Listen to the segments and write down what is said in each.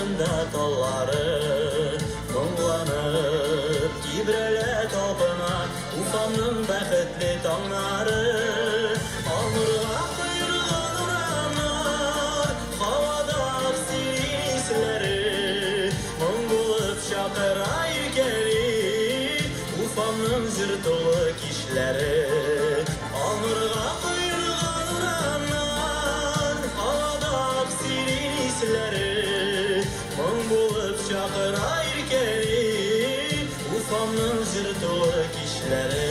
Урманында таллары моңланып тибрәлә, талпына Уфамның бәхетле таңнары. Алмырга коелган урамнар, һавада сирень исләре, моң булып чакыра, иркәли Уфамның җыр тулы кичләре. Алмырга коелган урамнар, һавада сирень исләре, моң булып чакыра, иркәли Уфамның җыр тулы кичләре.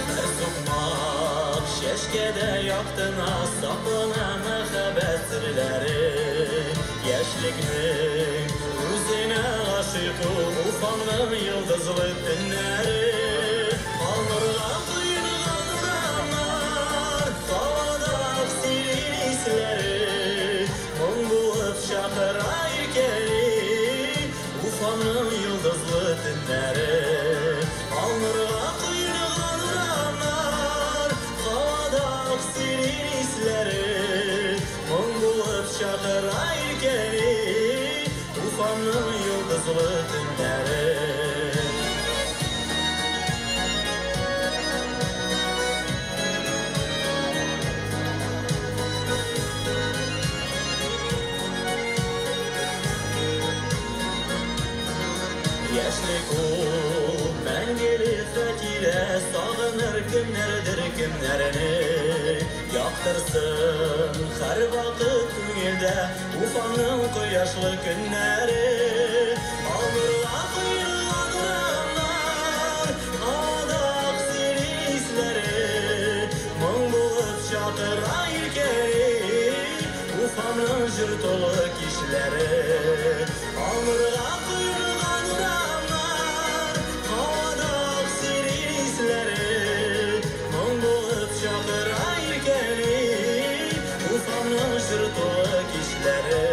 Һәр сукмак чәчкәдә яктына саклана мәхәббәт серләре. Яшьлекнең үзенә гашыйк ул Уфамның йолдызлы төннәре. Алмырга коелган урамнар, һавада сирень исләре, моң булып чакыра, иркәли Уфамның йолдызлы төннәре. Алмырга коелган урамнар, һавада сирень исләре, моң булып чакыра, иркәли Уфамның йолдызлы төннәре. Яшьлек ул мәңгелек хатирә, сагыныр кемнәрдер кемнәрне. Яктырсын һәрвакыт күңелдә Уфаның кояшлы көннәре. Алмырга коелган урамнар, һавада сирень исләре, моң булып чакыра, иркәли Уфаның җыр тулы кичләре. Алмырга коелган урамнар, һавада сирень исләре, моң булып чакыра, иркәли Уфаның җыр тулы кичләре.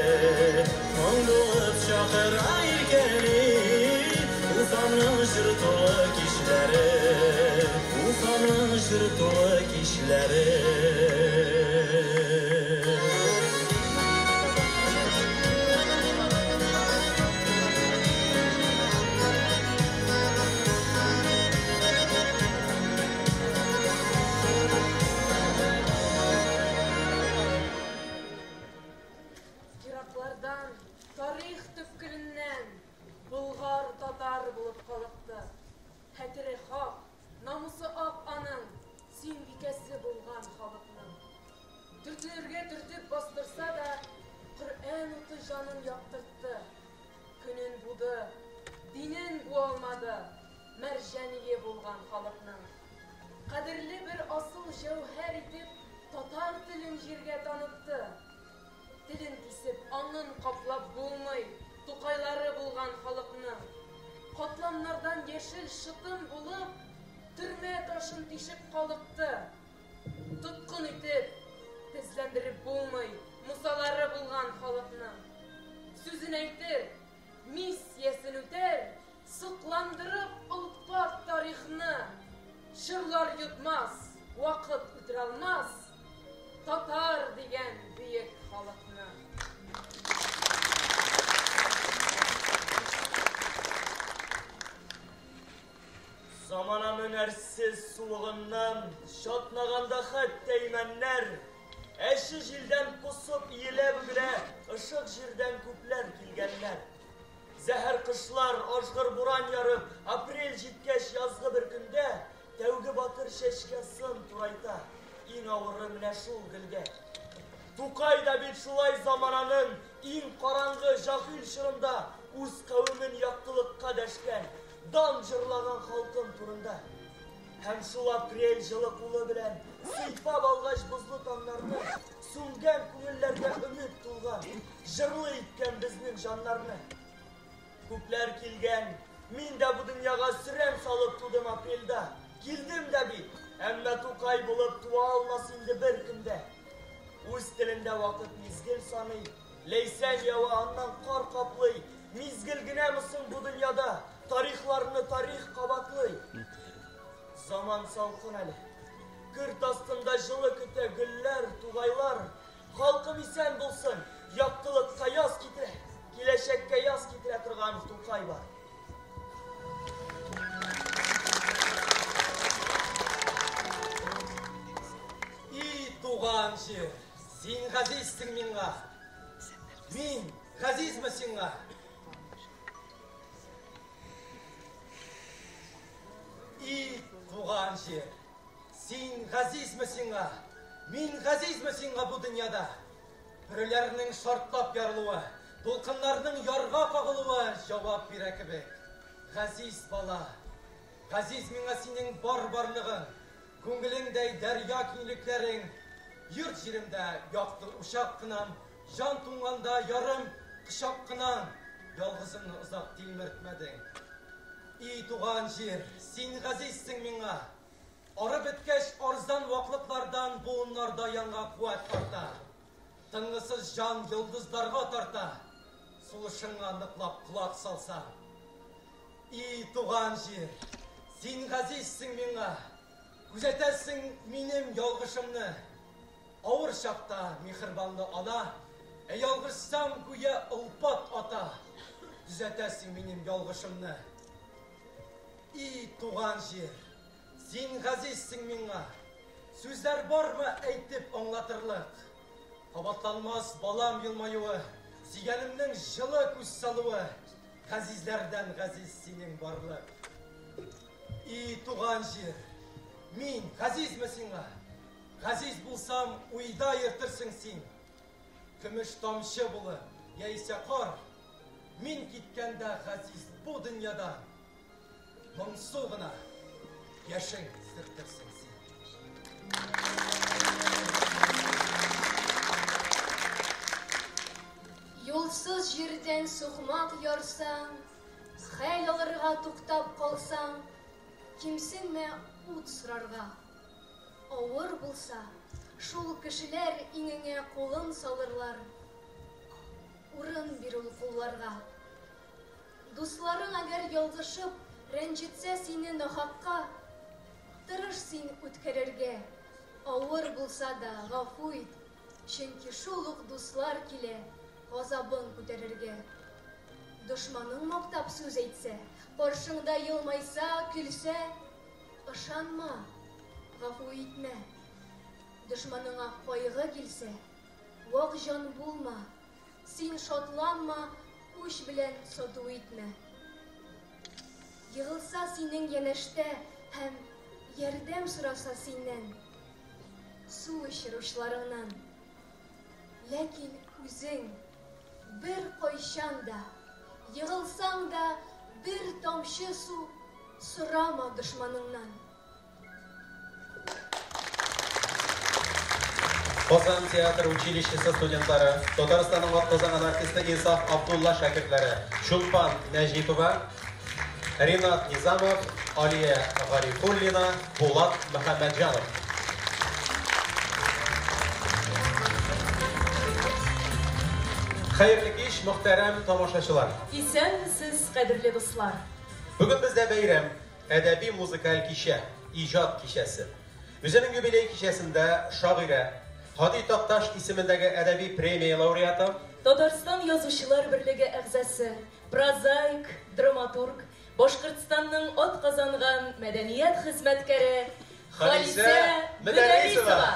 Моң булып чакыра, иркәли Уфаның җыр тулы кичләре. Уфаның җыр тулы кичләре. Ераклардан, тарих төпкеленнән болгар татар булып калыкты. Хәтере хак, намусы ак аның, Сөембикәсе булган халыкның. Төртелергә төртеп бастырса да, Коръән уты җанын яктыртты. Көнен буды, динен буа алмады, Мәрҗание булган халыкның. Кадерле бер асыл җәүһәр итеп, татар телен җиргә танытты. Телен кисеп, аңын каплап булмый, Тукайлары булган халыкның. Катламнардан яшел шытым булып, төрмә ташын тишеп калыкты. Тоткын итеп, тезләндереп булмый, Мусалары булган халыкның. Сүзен әйтер, миссиясен үтәр, сокландырып олпат тарихны. Чорлар йотмас, вакыт үтерә алмас, татар дигән бөек халыкны. Замананың әрсез суыгыннан чатнаганда хәтта имәннәр, әче җилдән посып иелә бөгелә ышык җирдән күпләр килгәннәр. Зәһәр кышлар, ажгыр буран ярып, апрель җиткәч язгы бер көндә, тәүге батыр чәчкә сын турайта, иң авыры менә шул гөлгә. Тукай да бит шулай замананың иң караңгы җаһил чорында үз кавемен яктылыкка дәшкән, дан җырлаган халкым турында. Һәм шул апрель җылы кулы белән сыйпап алгач бозлы таңнарны, сүнгән күңелләргә өмет тулган, җырлы иткән безнең җаннарны. Күпләр килгән, мин дә бу дөньяга сөрән салып тудым апрельдә. Килдем дә бит, әмма Тукай булып туа алмас инде бер көндә. Үз телендә вакыт мизгел саный, ләйсән ява, аннан кар каплый. Мизгел генәме соң бу дөньяда, тарихларны тарих кабатлый. Заман салкын әле. Көрт астында җылы көтә гөлләр, тугайлар. Халкым исән булсын, яктылыкка яз китерә, киләчәккә яз китерә торган Тукай бар. И туган җир, син газизсең миңа. Мин газизме сиңа? И туган җир, син газизме сиңа? Мин газизме сиңа бу дөньяда? Бөреләрнең шартлап ярылуы, дулкыннарның ярга кагылуы җавап бирә кебек. Газиз бала, газиз миңа синең бар барлыгың, күңелеңдәй дәрья киңлекләрең, йорт җиремдә якты учак кынам, җан туңганда ярым кочак кынам, ялгызымны озак тилмертмәдең. И туган җир, син газизсең миңа. Ары беткәч арзан ваклыклардан буыннарда яңа куәт арта. Тынгысыз җан йолдызларга тарта. Сулышыңа ныклап колак салсаң. И туган җир, син газизсең миңа. Күзәтәсең минем ялгышымны. Авыр чакта миһербанлы ана, ә ялгышсам гүя олпат ата. Төзәтәсең минем ялгышымны. И туган җир, син газизсең миңа. Сүзләр бармы әйтеп аңлатырлык? Кабатланмас балам елмаюы, сөйгәнемнең җылы күз салуы, газизләрдән газиз синең барлык. И туган җир, мин газизме сиңа? Газиз булсам, уйда йөртерсең син. Көмеш тамчы булып, яисә кар, мин киткәндә газиз бу дөньядан моңсу гына яшең сөртерсең син. Юлсыз җирдән сукмак ярсаң, хәл алырга туктап калсаң, кимсенмә ут сорарга. Авыр булса, шул кешеләр иңеңә кулын салырлар. Урын бир ул кулларга. Дусларың әгәр ялгышып, рәнҗетсә сине нахакка, тырыш син үткәрергә. Авыр булса да, гафу ит, чөнки шул ук дуслар килә газабын күтәрергә. Дошманың мактап сүз әйтсә, каршыңда елмайса, көлсә, ышанма, гафу итмә. Дошманыңа кайгы килсә, вак җан булма, син шатланма, үч белән сату итмә. Егылса синең янәштә һәм ярдәм сораса синнән, су эчер учларыңнан. Ләкин үзең бер кайчан да, егылсаң да бер тамчы су сорама дошманыңнан. Казан театр училищесы студентлары, Татарстанның атказанган артисты Инсаф Абдулла шәкертләре Чулпан Нәҗипова, Ринат Низамов, Алия Гарифуллина, Булат Мөхәммәтҗанов. Хәерле кич, мөхтәрәм тамашачылар. Исәнмесез, кадерле дуслар. Бүген бездә бәйрәм, әдәби музыкаль кичә, иҗат кичәсе. Үзенең юбилей кичәсендә шагыйрә, Һади Такташ исемендәге әдәби премия лауреаты, Татарстан Язучылар берлеге әгъзасы, прозаик, драматург, Башкортстанның атказанган мәдәният хезмәткәре Халисә Мөдәррисова.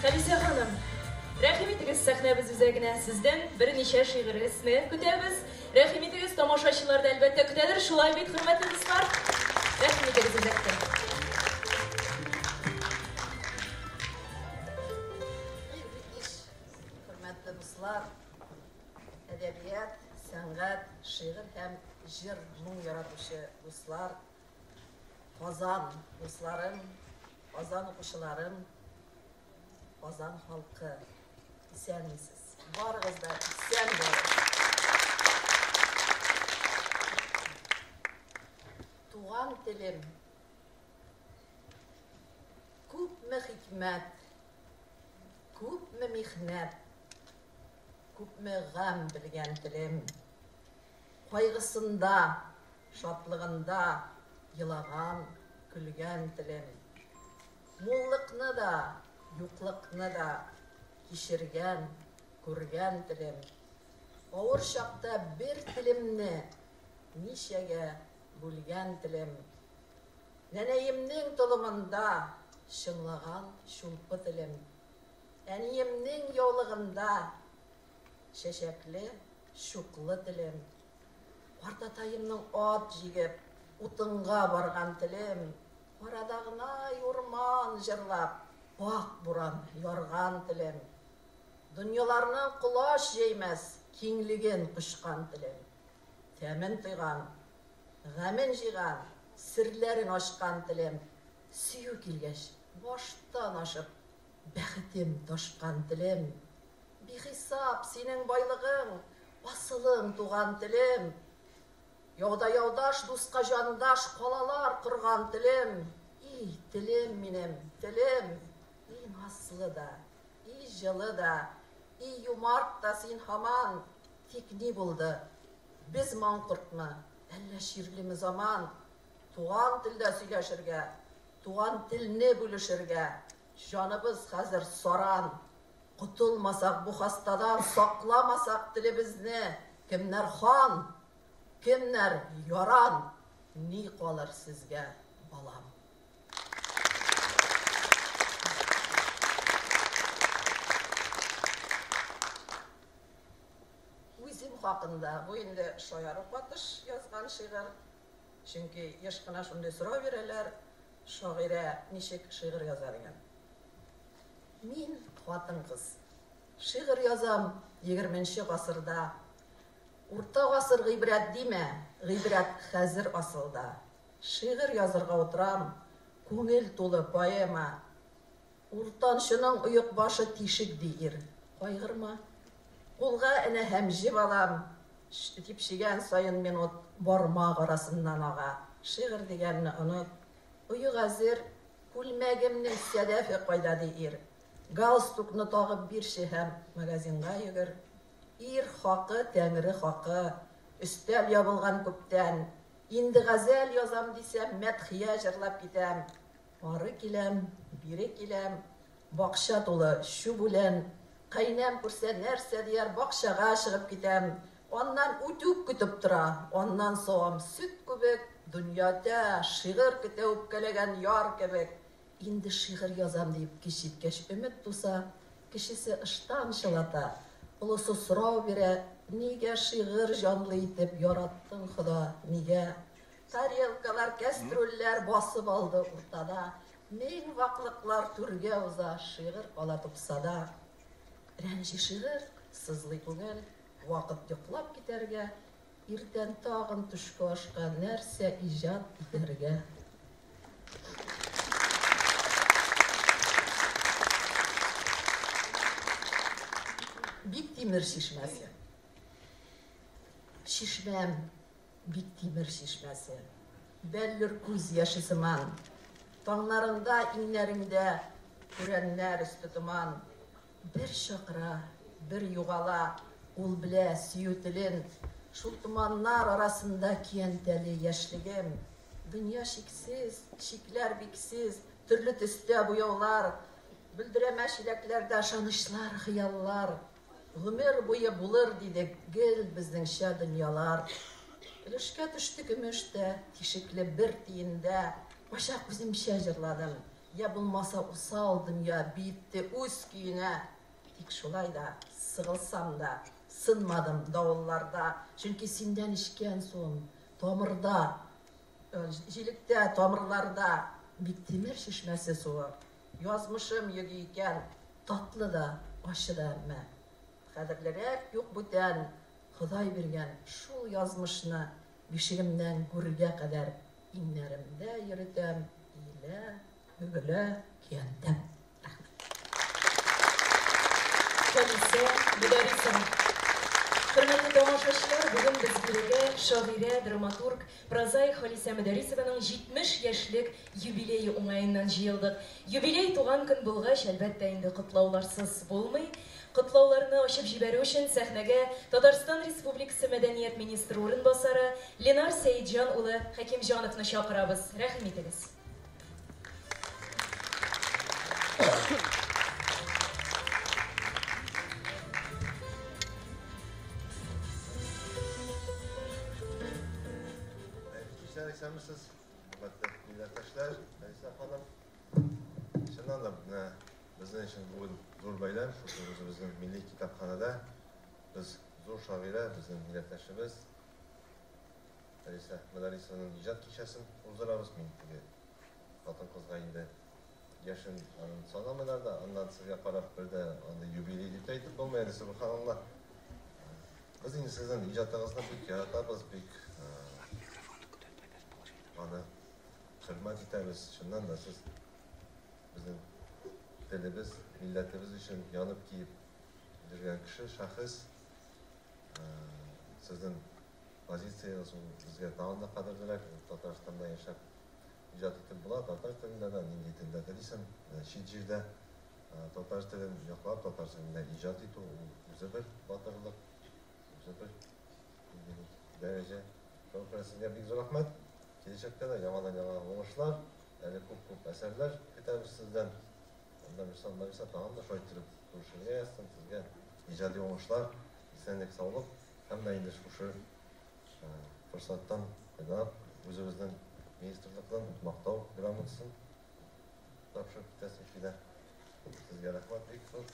Халисә ханым, рәхим итегез сәхнәбез үзәгенә. Сездән берничә шигырегезне көтәбез. Рәхим итегез, тамашачылар да әлбәттә көтәдер. Шулай бит, хөрмәтле дуслар? Рәхим итегез үзәккә. Хәерле кич, хөрмәтле дуслар, әдәбият, сәнгать, шигырь һәм җыр, моң яратучы дуслар, Казан дусларым, Казан укучыларым, Казан халкы, исәнмесез. Барыгыз да исән булыгыз. Туган телем, күпме хикмәт, Күпме михнәт, күпме гамь белгән телем. Кайгысында, шатлыгында елаган, көлгән телем. Муллыкны да, юклыкны да кичергән, күргән телем. Авыр чакта бер телемне ничәгә бүлгән телем. Нәнәемнең толымында чыңлаган чулпы телем. Әниемнең яулыгында чәчәкле, чуклы телем. Картатаемның ат җигеп, утынга барган телем. Карадагынай урман җырлап, ак буран ярган телем. Дөньяларның колач җәймәс киңлеген кочкан телем. Тәмен тойган, гамен җыйган, серләрен ачкан телем. Сөю килгәч, баштан ашып, бәхетем ташкан телем. Бихисап синең байлыгың, асылың туган телем. Яуда яудаш, дуска җандаш, калалар корган телем. И, телем минем, телем, и назлы да, и җылы да, и юмарт та син һаман. Тик ни булды? Без маңкортмы, әллә чирлеме заман? Туган телдә сөйләшергә, туган телне бүлешергә. Җаныбыз хәзер саран. Котылмасак бу хастадан, сакламасак телебезне, кемнәр хан, кемнәр яран, ни калыр сезгә, балам? Үзем хакында, бу инде шаяру катыш язган шигырь. Чөнки еш кына шундый сорау бирәләр, шагыйрә ничек шигырь яза дигән. Мин хатын-кыз. Шигырь язам 20 гасырда. Урта гасыр гыйбрәт димә, гыйбрәт хәзер асылда. Шигырь язырга утырам, күңел тулы поэма. Уртанчының оек башы тишек ди ир. Кайгырма. Кулга энә һәм җеп алам, типчегән саен минут бармак арасыннан ага. Шигырь дигәнне оныт. Оек әзер, күлмәгемнең сәдәфе кайда ди ир. Галстукны тагып бирче һәм магазинга йөгер. Ир хакы, тәңре хакы. Өстәл ябылган күптән. Инде газәл язам дисәм, мәдхия җырлап китәм. Ары киләм, бире киләм. Бакча тулы чүп үлән. Кайнәм күрсә нәрсә дияр, бакчага чыгып китәм. Аннан үтүк көтеп тора, аннан савам сөт күбек, дөньяда шигырь көтә үпкәләгән яр кебек. Инде шигырь язам дип кич җиткәч өмет туса, кечесе ыштан чылата, олысы сорау бирә, нигә шигырь җанлы итеп яраттың, Хода, нигә? Тарелкалар, кәстрүлләр басып алды уртада, мең ваклыклар түргә уза, шигырь кала тупсада. Рәнҗи шигырь, сызлый күңел, вакыт йоклап китәргә, иртән тагын төшке ашка нәрсә иҗат итәргә. Биктимер чишмәсе. Чишмәм, Биктимер чишмәсе. Бәллүр күз яше сыман. Таңнарыңда, иңнәреңдә күрәннәр өсте томан. Бер чакыра, бер югала, ул белә сөю телен. Шул томаннар арасында көянтәле яшьлегем. Дөнья чиксез, чикләр биксез, төрле төстә буяулар. Бөлдерәмә чиләкләрдә ышанычлар, хыяллар. Гомер буе булыр дидек гел безнеңчә дөньялар. Өлешкә төште көмеш тә, тишекле бер тиендә. Кайчак үземчә җырладым. Я булмаса усал дөнья биетте үз көенә. Тик шулай да, сыгылсам да, сынмадым давылларда. Чөнки синдән эчкән суым тамырда, җилектә, тамырларда. Биктимер чишмәсе суы. Язмышым йөге икән, татлы да, ачы да әмма. Кадерлерәк юк бүтән, Ходай биргән шул язмышны бишегемнән гүргә кадәр иңнәремдә йөртәм, иелә, бөгелә, көянтәм. Рәхмәт. Халисә Мөдәррисова. Хөрмәтле тамашачылар, бүген без бирегә шагыйрә, драматург, прозаик Халисә Мөдәррисованың 70 яшьлек юбилее уңаеннан җыелдык. Юбилей туган көн булгач, әлбәттә инде котлауларсыз булмый. Котлауларны ачып җибәрү өчен сәхнәгә Татарстан Республикасы мәдәният министры урынбасары Ленар Сәетҗан улы Хәкимҗановны чакырабыз. Рәхим итегез. Исәнмесез, хөрмәтле милләттәшләр, Рәисә ханым. Чыннан да менә безнең өчен бүген зур бәйрәм, шушы үзебезнең милли китапханәдә без зур шагыйрә, безнең милләттәшебез Рәисә Мөдәррисованың иҗат кичәсен уздырабыз. Мин теге хатын-кызга инде яшен аның санамыйлар да, аннан сезгә карап бер дә андый юбилей дип тә әйтеп булмый әле, сөбханалла. Без инде сезнең иҗатыгызны бик яратабыз, бик аны хөрмәт итәбез. Чыннан да сез безнең телебез, милләтебез өчен янып киеп йөргән кеше, шәхес. Сезнең позициягез ул безгә тагын да кадерлерәк. Татарстанда яшәп иҗат итеп була, татар телендә дә, нинди телдә телисең, чит җирдә татар телен яклап, татар телендә иҗат итү ул үзе бер батырлык, үзе бер дәрәҗә. Шуңа күрә сезгә бик зур рәхмәт. Киләчәктә дә яңадан-яңа уңышлар, әле күп-күп әсәрләр көтәбез сездән. Анда бирсә, анда бирсә, тагын да шулай иттереп күрешергә язсын. Сезгә иҗади уңышлар, исәнлек, саулык һәм дә инде шушы форсаттан файдаланып, үзебезнең министрлыктан мактау грамотасын тапшырып китәсем килә. Сезгә рәхмәт бик зур.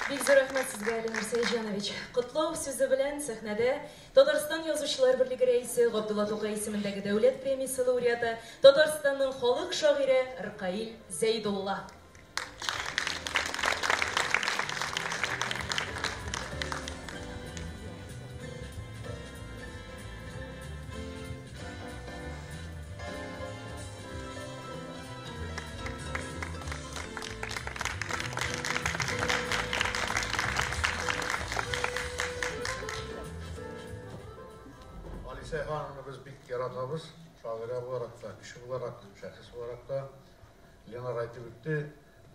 Бик зур рәхмәт сезгә, Ленар Сәйҗанович. Котлау сүзе белән сәхнәдә Татарстан Язучылар берлеге рәисе, Габдулла Тукай исемендәге дәүләт премиясе лауреаты, Татарстанның халык шагыйре Ркаил Зәйдулла. Алисә ханымны без бик яратабыз, шагыйрә буларак та, кеше буларак, шәхес буларак та. Ленар әйтеп үтте,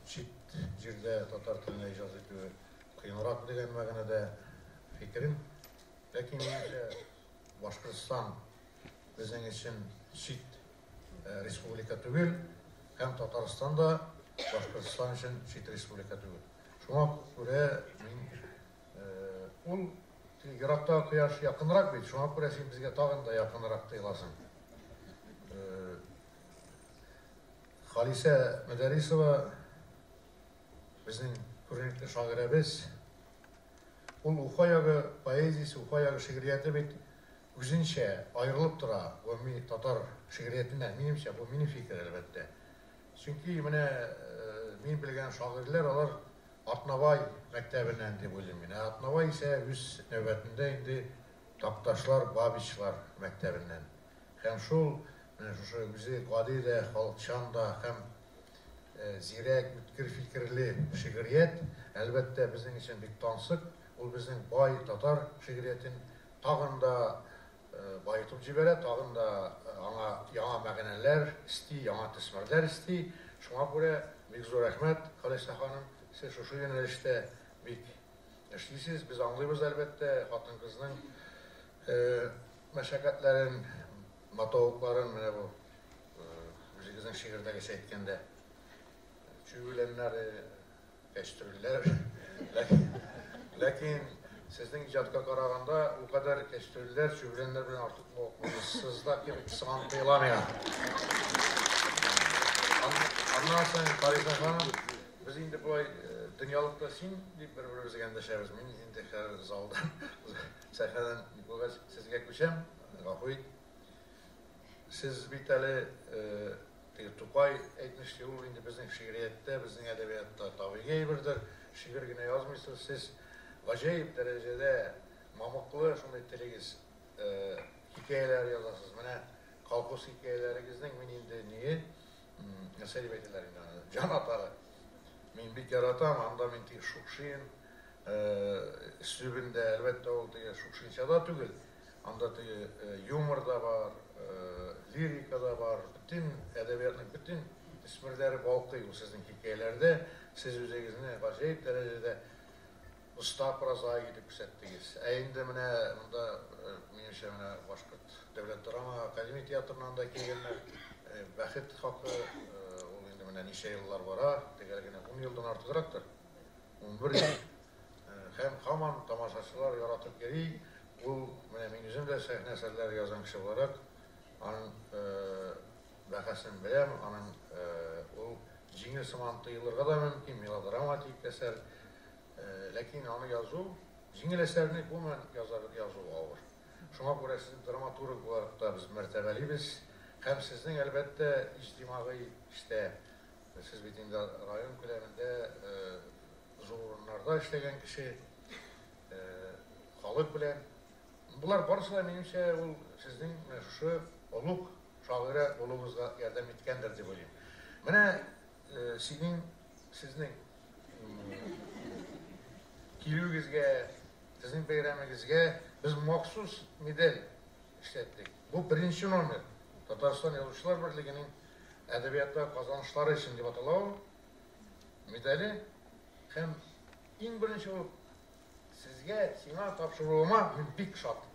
чит җирдә татар теленә иҗат итүе кыенрак дигән мәгънәдә фикерем. Ләкин минемчә, Башкортстан безнең өчен чит республика түгел, һәм Татарстан да Башкортстан өчен чит республика түгел. Шуңа күрә мин ул ерактагы кояш якынрак бит, шуңа күрә син безгә тагын да якынрак тоеласың. Халисә Мөдәррисова безнең күренекле шагыйрәбез. Ул Уфа ягы поэзиясе, Уфа ягы шигърияте бит үзенчә аерылып тора гомуми татар шигъриятеннән. Минемчә, бу минем фикер, әлбәттә. Чөнки менә мин белгән шагыйрьләр алар Атнабай мәктәбеннән дип уйлыйм мин. Ә Атнабай исә үз нәүбәтендә инде Такташлар, Бабичлар мәктәбеннән. Һәм шул, менә шушы үзе гади дә, халыкчан да һәм зирәк, үткер фикерле шигърият, әлбәттә, безнең өчен бик тансык. Ул безнең бай татар шигъриятен тагын да баетып җибәрә, тагын да аңа яңа мәгънәләр өсти, яңа төсмерләр өсти. Шуңа күрә бик зур рәхмәт, Халисә ханым, сез шушы юнәлештә бик эшлисез. Без аңлыйбыз, әлбәттә, хатын-кызның мәшәкатьләрен, матавыкларын, менә бу үзегезнең шигырьдәгечә әйткәндә, чүгүләннәре, кәчтрүлләр. Ләкин сезнең иҗатка караганда, ул кадәр кәчтрүлләр, чүгүләннәр белән артык мавыкмыйсыз да кебек сыман тоела миңа. Аннан соң, Фариза ханым, без инде болай дөньялыкта син дип бер-беребезгә эндәшәбез. Мин инде хәзер залдан, сәхнәдән булгач, сезгә күчәм, гафу ит. Сез бит әле теге Тукай әйтмешли, ул инде безнең шигърияттә, безнең әдәбиятта табигый әйбердер. Шигырь генә язмыйсыз, сез гаҗәеп дәрәҗәдә Мамыклы шундый телегез, хикәяләр язасыз. Менә колхоз хикәяләрегезнең мин инде ние, нәрсә дип әйтәләр инде аны, җан атары. Мин бик яратам, анда мин тик Шукшин өслүбендә, әлбәттә, ул теге Шукшинча да түгел, анда теге юмор да бар, лирика да бар, бөтен әдәбиятның бөтен төсмерләре балкый ул сезнең хикәяләрдә. Сез үзегезне гаҗәеп дәрәҗәдә оста прозаик итеп күрсәттегез. Ә инде менә монда, минемчә, менә Башкорт дәүләт драма академия театрыннан да килгәннәр. Бәхет хакы, ул инде менә ничә еллар бара, төгәл генә 10 елдан артыграктыр. 11 ел. Һәм һаман тамашачылар яратып йөри. Ул, менә мин үзем дә сәхнә әсәрләре язган кеше буларак, аның бәһасен беләм, аның ул җиңел сыман тоелырга да мөмкин, мелодраматик әсәр. Ләкин аны язу, җиңел әсәрне гомумән язу авыр. Шуңа күрә сезне драматург буларак та без мәртәбәлибез. Һәм сезнең, әлбәттә, иҗтимагый эштә, сез бит инде район күләмендә зур урыннарда эшләгән кеше, халык белән. Болар барысы да, минемчә, ул сезнең менә шушы олуг шагыйрә булуыгызга ярдәм иткәндер дип уйлыйм. Менә синең, сезнең килүегезгә, сезнең бәйрәмегезгә без махсус медаль эшләттек. Бу беренче номер. Татарстан Язучылар берлегенең әдәбиятта казанышлары өчен дип атала ул медале. Һәм иң беренче булып сезгә, сиңа тапшыруыма мин бик шат.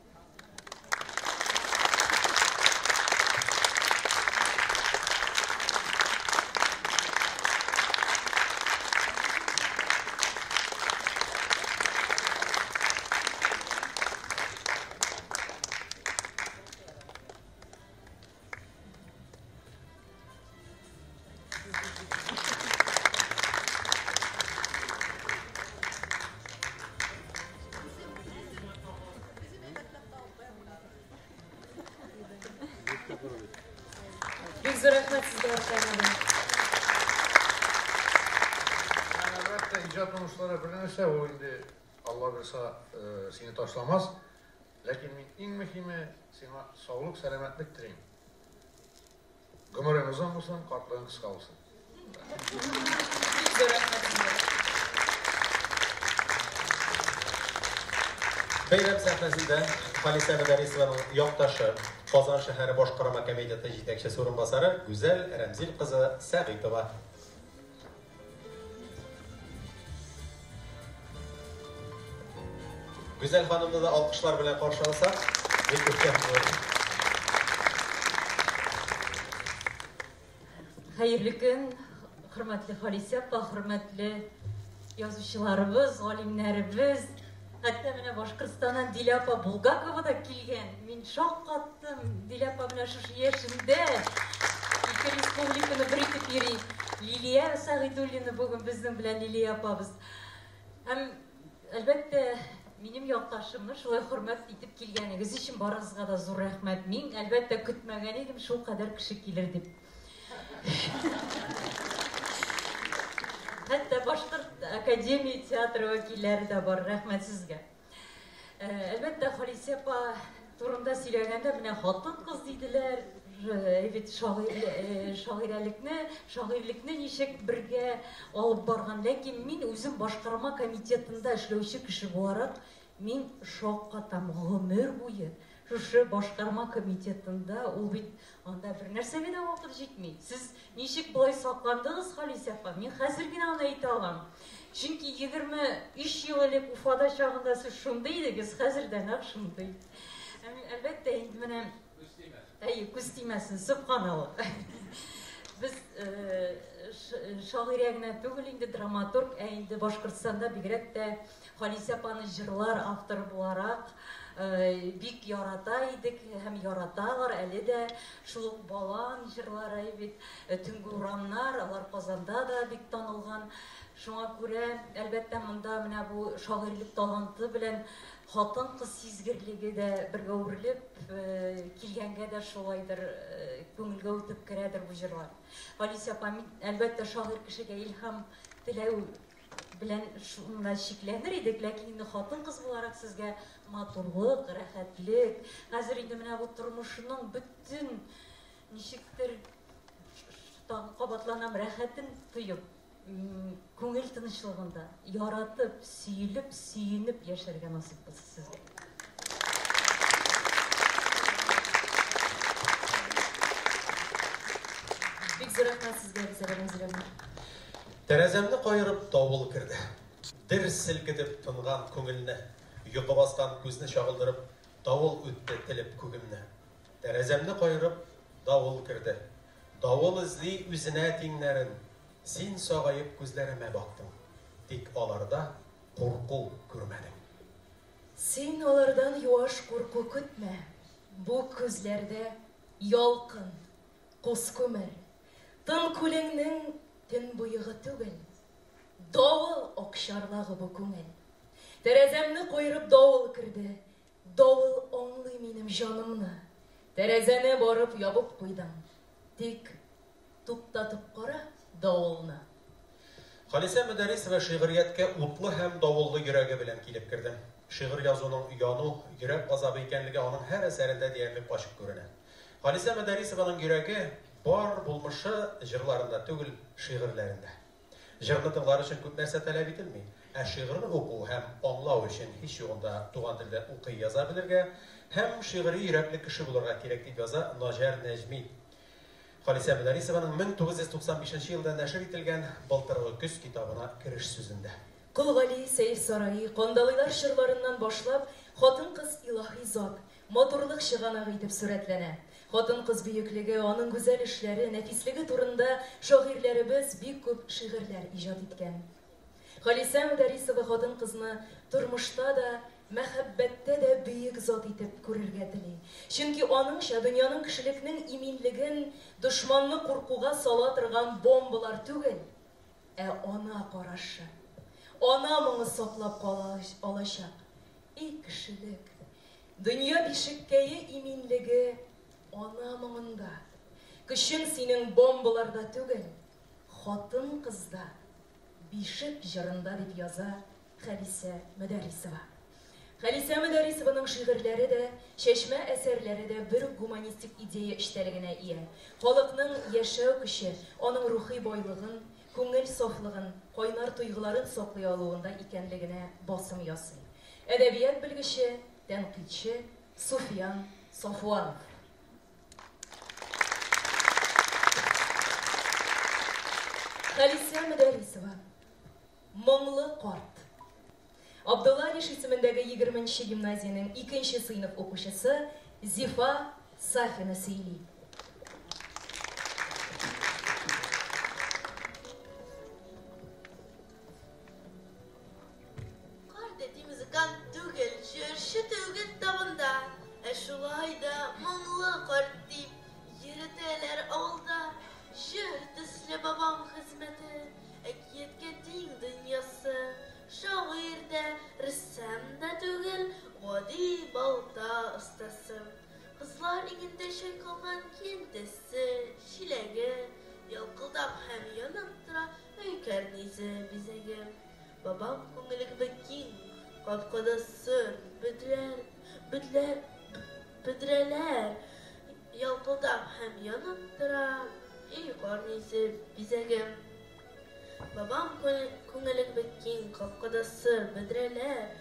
Бик зур рәхмәт сезгә, Аркаим абый. Әлбәттә, иҗат уңышлары бер нәрсә, ул инде Алла бирса, сине ташламас. Ләкин мин иң мөһиме сиңа саулык, сәламәтлек телим. Гомерең озын булсын, картлыгың кыска булсын. Бик зур рәхмәт сезгә. Бәйрәм сәхнәсендә Халисә Мөдәррисованың якташы, Казан шәһәре башкарма комитеты җитәкчесе урынбасары Гүзәл Рәмзил кызы Сәгыйтова. Гүзәл ханымны да алкышлар белән каршы алсак, бик күркәм булыр. Хәерле көн, хөрмәтле Халисә апа, хөрмәтле язучыларыбыз, галимнәребез. Хәтта менә Башкортстаннан Дилә апа Булгакова да килгән. Мин шаккаттым. Дилә апа менә шушы яшендә ике республиканы бер итеп йөри. Лилия Сәгыйдуллина бүген безнең белән, Лилия апабыз. Һәм, әлбәттә, минем якташымны шулай хөрмәт итеп килгәнегез өчен барыгызга да зур рәхмәт. Мин, әлбәттә, көтмәгән идем, шул кадәр кеше килер дип. Хәтта Башкорт академия театры вәкилләре дә бар, рәхмәт сезгә. Әлбәттә, Халисә апа турында сөйләгәндә, менә хатын-кыз диделәр, бит шагыйрәлекне, шагыйрьлекне ничек бергә алып барган. Ләкин мин үзем башкарма комитетында эшләүче кеше буларак, мин шаккатам гомер буе. Шушы башкарма комитетында ул бит анда бер нәрсәгә дә вакыт җитми. Сез ничек болай сакландыгыз, Халисә апа? Мин хәзер генә аны әйтә алам. Чөнки 23 ел элек Уфада чагында сез шундый идегез, хәзер дә нәкъ шундый. Әлбәттә, инде менә Әйе, күз тимәсен, сөбханалла. Без шагыйрә генә түгел инде, драматург, ә инде Башкортстанда бигрәк тә Халисә апаны җырлар авторы буларак бик ярата идек һәм яраталар әле дә. Шул ук Балан җырлары бит, Төнге урамнар, алар Казанда да бик танылган. Шуңа күрә, әлбәттә, монда менә бу шагыйрьлек таланты белән хатын-кыз сизгерлеге дә бергә үрелеп килгәнгә дә шулайдыр, күңелгә үтеп керәдер бу җырлар. Халисә апа, мин, әлбәттә, шагыйрь кешегә илһам теләү белән шунда чикләнер идек, ләкин инде хатын-кыз буларак сезгә матурлык, рәхәтлек, хәзер инде менә бу тормышның бөтен ничектер тагын кабатланам, рәхәтен тоеп, күңел тынычлыгында, яратып, сөелеп, сөенеп яшәргә насыйп булсын сезгә. Бик зур рәхмәт сезгә, Гүзәл Рәмзиловна. Тәрәзәмне каерып давыл керде. Дер селкетеп тынган күңелне, йокы баскан күзне чагылдырып, давыл үтте телеп күгемне. Тәрәзәмне каерып давыл керде. Давыл эзли үзенә тиңнәрен. Син сагаеп күзләремә бактың. Тик аларда курку күрмәдең. Син алардан юаш курку көтмә. Бу күзләрдә ялкын, кус күмер. Тын күлеңнең төнбоегы түгел. Давыл акчарлагы бу күңел. Тәрәзәмне каерып давыл керде. Давыл аңлый минем җанымны. Тәрәзәне барып ябып куйдым. Тик туктатып кара давылны. Халисә Мөдәррисова шигърияткә утлы һәм давыллы йөрәге белән килеп керде. Шигырь язуның яну, йөрәк газабы икәнлеге аның һәр әсәрендә диярлек ачык күренә. Халисә Мөдәррисованың йөрәге бар булмышы җырларында түгел, шигырьләрендә. Җырны тыңлар өчен күп нәрсә таләп ителми, ә шигырьне уку һәм аңлау өчен һич югында туган телдә укый яза белергә һәм шигъри йөрәкле кеше булырга кирәк дип яза Наҗар Нәҗми. Халисә Мөдәррисованың 1995 елда нәшер ителгән Былтыргы көз китабына кереш сүзендә. Кол Гали, Сәйф Сараи, Кандалыйлар чорларыннан башлап, хатын-кыз илаһи зат, матурлык чыганагы итеп сурәтләнә. Хатын-кыз бөеклеге, аның гүзәл эшләре, нәфислеге турында шагыйрьләребез бик күп шигырьләр иҗат иткән. Халисә Мөдәррисова хатын-кызны тормышта да, мәхәббәттә дә бөек зат итеп күрергә тели. Чөнки аныңча дөньяның кешелекнең иминлеген дошманны куркуга сала торган бомбалар түгел, ә ана карашы. Ана моңы саклап кала алачак. Эй, кешелек! Дөнья бишеккәе иминлеге ана моңында. Көчең синең бомбаларда түгел, хатын-кызда, бишек җырында дип яза Халисә Мөдәррисова. Халисә Мөдәррисованың шигырьләре дә, чәчмә әсәрләре дә бер үк гуманистик идея эчтәлегенә ия. Халыкның яшәү көче, аның рухи байлыгын, күңел сафлыгын, кайнар тойгыларын саклый алуында икәнлегенә басым ясый. Әдәбият белгече, тәнкыйтьче Суфиян Сафуанов. Халисә Мөдәррисова. Моңлы карт. Абдулла Алиш исемендәге 20 нче гимназиянең икенче сыйныф укучысы Зифа Сафина сөйли. Карт әти музыкант түгел, җырчы түгел табында, ә шулай да моңлы карт дип йөретәләр авылда. Җыр төсле бабам хезмәте, әкияткә тиң дөньясы. Шагыйрь дә, рәссам да түгел, гади балта остасы. Кызлар иңендә чайкалган көянтәсе, чиләге, ялкылдап һәм янып тора өй кәрнизе бизәге. Бабам күңеле кебек киң, капкада сыр, бөдрәл, бөдләр, бөдрәләр ялкылдап һәм янып тора өй карнизе бизәге. Бабам күңеле кебек киң, капкада сыр, бөдрәләр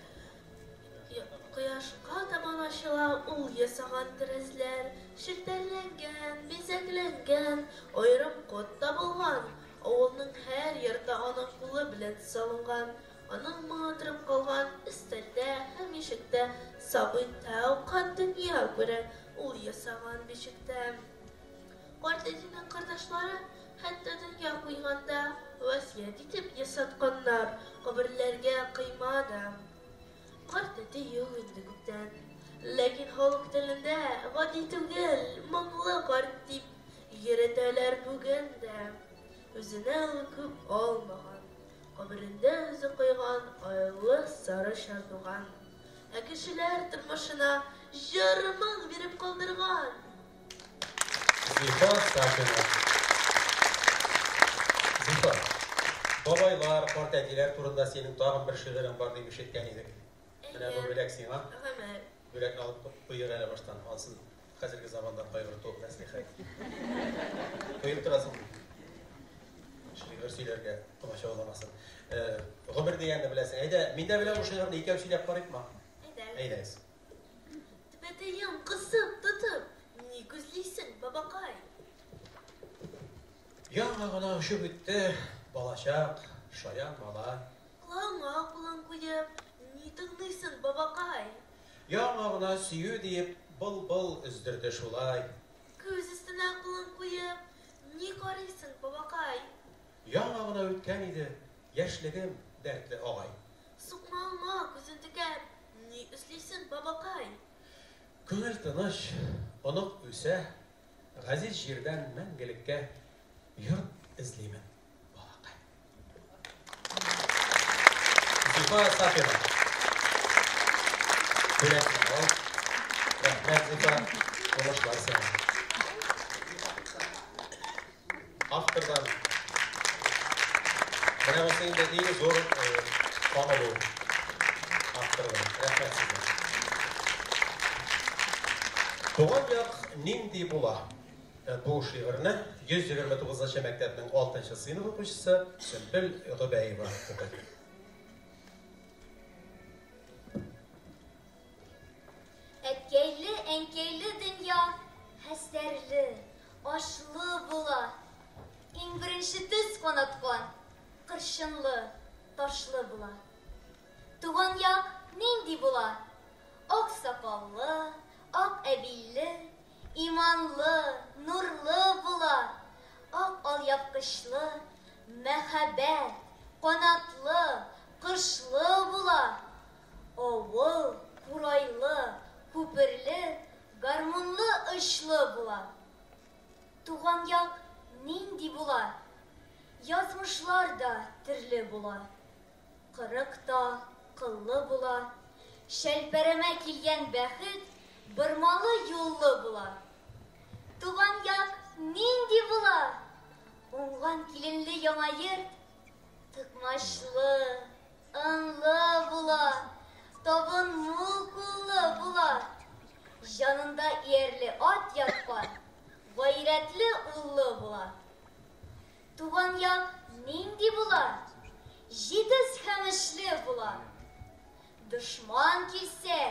Кояшка табан ачыла ул ясаган тәрәзләр, челтәрләнгән, бизәкләнгән, аерым код табылган. Авылның һәр йорты аның кулы белән салынган. Аның моңы торып калган өстәлдә һәм ишектә, сабый тәү кат дөнья күрә ул ясаган бишектә. Карт әтинең кордашлары хәтта дөнья куйганда васыять итеп ясатканнар каберләргә койма да. Карт әти юк инде күптән. Ләкин халык телендә гади түгел, моңлы карт дип йөретәләр бүген дә. Үзенә ул күп алмаган, каберендә үзе койган айлы сары чардуган. Ә кешеләр тормышына җыр-моң биреп калдырган. Зифа Сафина. Зифа. Бабайлар, карт әтиләр турында синең тагын бер шигырең бар дип ишеткән идек. Менә бу бүләк сиңа. Рәхмәт. Бүләкне алып куйыйк әле баштан. Ансын хәзерге заманда кайгырту мәслихәт. Куеп торасың. Шигырь сөйләргә комачауламасын. Гомер дигәнне беләсең. Әйдә, мин дә беләм бу шигырьне, икәү сөйләп карыйкмы? Әйдә. Әйдәгез. Түбәтәем кысып тотып, ни күзлисең, бабакай? Яңа гына очып үтте балачак, шаян малай. Колагыңа кулың куеп, ни тыңлыйсың, бабакай? Яңа гына сөю диеп, былбыл өздерде шулай. Күз өстенә кулың куеп, ни карыйсың, бабакай? Яңа гына үткән иде яшьлегем, дәртле агай. Сукмагыңа күзен текәп, ни эзлисең, бабакай? Күңел тыныч, онык үсә, газиз җирдән мәңгелеккә йорт эзлимен, балакай. Зифа Сафина. Бүләкне ал. Рәхмәт, Зифа. Уңышлар сиңа. Автордан. Менә бусы инде иң зур танылу. Автордан. Рәхмәт сезгә. Туган як нинди була? Бу шигырьне 129 нчы мәктәпнең 6 сыйныф укучысы Сөмбел Гобәева укый. Әткәйле, әнкәйле дөнья хәстәрле, ашлы була. Иң беренче төз канаткан, кырчынлы, ташлы була. Туган як нинди була? Ак сакаллы, ак әбиле, иманлы, нурлы була. Ак алъяпкычлы, мәхәббәт, канатлы, кошлы була. Авыл, курайлы, күперле, гармунлы очлы була. Туган як нинди була? Язмышлар да төрле була. Кырык та кыллы була. Шәлпәрәмә килгән бәхет бормалы юллы була. Туган як нинди була? Уңган киленле яңа йорт токмачлы, онлы була. Табын мул куллы була. Җанында иярле ат яткан, гайрәтле уллы була. Туган як нинди була? Җитез һәм эшле була. Дошман килсә,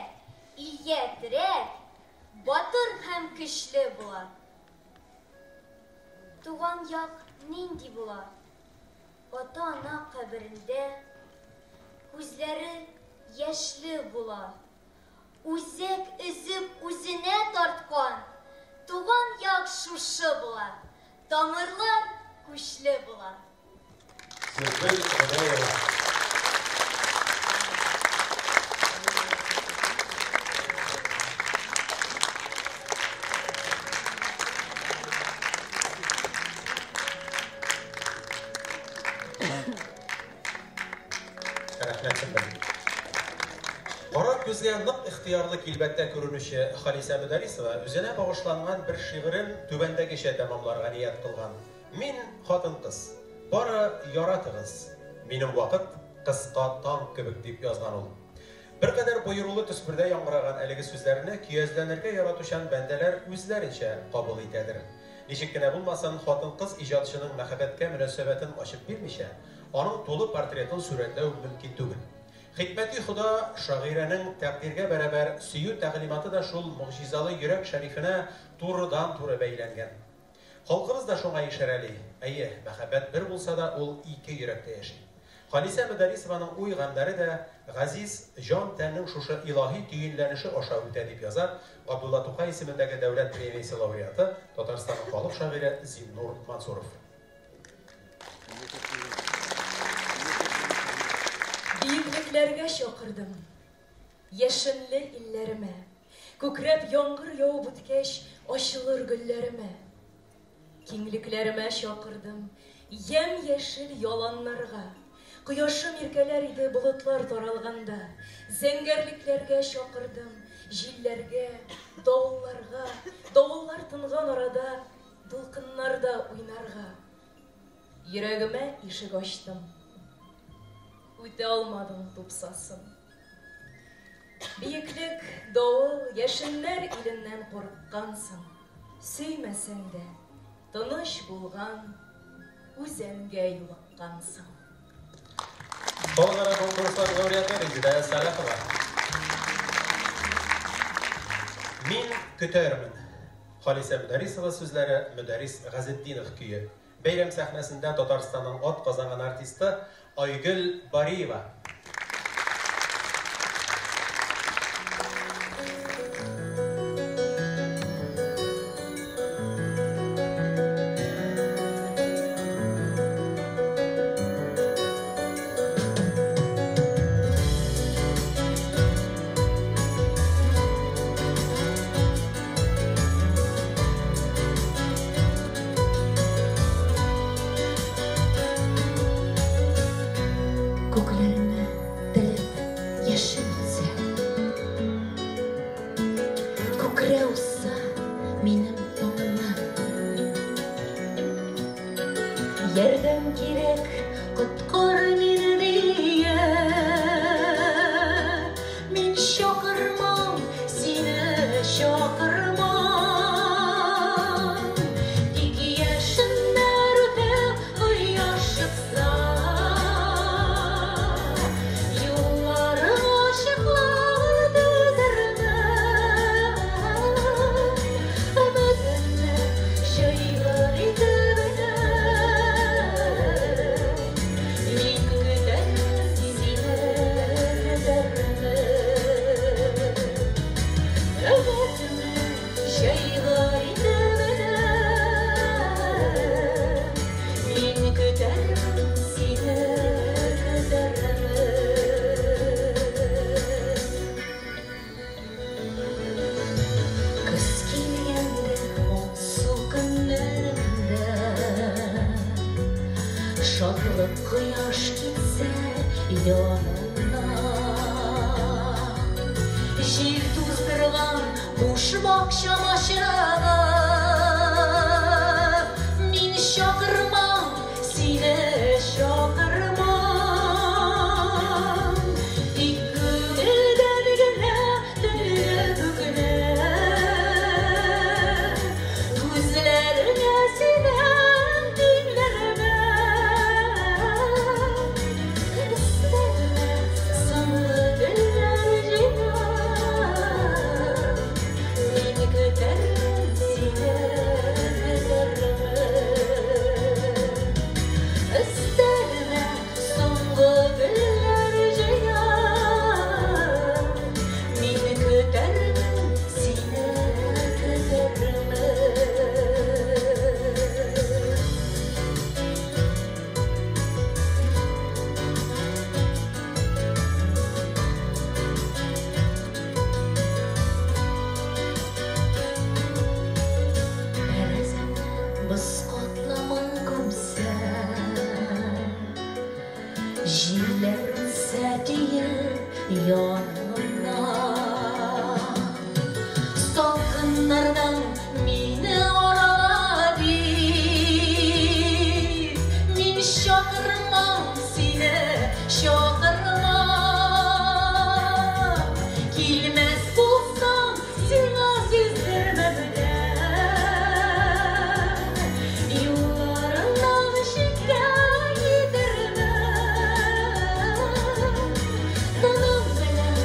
илгә терәк, батыр һәм көчле була. Туган як нинди була? Ата-ана каберендә күзләре яшьле була. Үзәк өзеп үзенә тарткан туган як шушы була. Тамырлар көчле була. Сөмбел Гобәева. Рәхмәт, Сөмбел. Кара күзгә нык ихтыярлы килбәттә күренүче Халисә Мөдәрисова үзенә багышланган бер шигырен түбәндәгечә тәмамларга ният кылган. Мин хатын-кыз. Бары яратыгыз. Минем вакыт кыска таң кебек дип язган ул. Беркадәр боерулы төсмердә яңгыраган әлеге сүзләрне көязләнергә яратучан бәндәләр үзләренчә кабул итәдер. Ничек кенә булмасын, хатын-кыз иҗатчының мәхәббәткә мөнәсәбәтен ачып бирмичә, аның тулы портретын сурәтләү мөмкин түгел. Хикмәти Хода шагыйрәнең тәкъдиргә бәрабәр сөю тәгълиматы да шул могҗизалы йөрәк шәрифенә турыдан-туры бәйләнгән. Халкыбыз да шуңа ишарәли. Әйе, мәхәббәт бер булса да, ул ике йөрәктә яши. Халисә Мөдәрисованың уй-гамьнәре дә газиз җан-тәннең шушы илаһи төенләнеше аша үтә, дип яза Габдулла Тукай исемендәге дәүләт премиясе лауреаты, Татарстанның халык шагыйре Зиннур Мансуров. Биеклекләргә чакырдым, яшенле илләремә. Күкрәп яңгыр явып үткәч, ачылыр гөлләремә. Киңлекләремә чакырдым, ямь-яшел яланнарга. Кояшым иркәләр иде болытлар таралганда. Зәңгәрлекләргә чакырдым, җилләргә, давылларга, давыллар тынган арада дулкыннарда уйнарга. Йөрәгемә ишек ачтым. Үтә алмадың тупсасын. Биеклек, давыл, яшеннәр иленнән курыккансың. Сөймәсәң дә, тыныч булган үзәнгә юлыккансың. Халыкара конкурслар лауреаты Резеда Сәлахова. Мин көтәрмен. Халисә Мөдәрисова сүзләре, Мөдәрис Газетдинов көе. Бәйрәм сәхнәсендә Татарстанның ат казанган артисты Айгөл Бариева. Күкләрне телеп яшен үтсә, Күкрәү узса минем таңымнан. Ярдәм кирәк, коткар мине дия. Мин чакырмам, сине чакырмам. Тик яшеннәр үтә, кояш чыкса. Юлларың ачыклар төзермен. Өметемне җайгыр итеп генә. Мин көтәрмен сине, көтәрмен. Өметемне җайгыр итеп генә. Мин көтәрмен сине, көтәрмен. Көз килгәндә алсу көннәрендә Шатлык кояш китсә янымнан. Җил туздырган буш бакчама чыгып, Мин чакырмам, сине чакырмам. Тик күңелдән генә төнле күкне, Күзләреңә синең тиңләрмен. Өстәлемә соңгы гөлләр җыям. Мин көтәрмен сине, көтәрмен. Өстәлемә соңгы гөлләр җыям. Мин көтәрмен сине, көтәрмен. Тәрәзәмне боз катламын күмсә, Җилләр үтсә диеп янымнан. Салкыннардан мине арала дип, Мин чакырмам сине, чакырмам. Килмәс булсам, сиңа сиздермәм дә. Юлларыңнан читкә китермәм. Тыным белән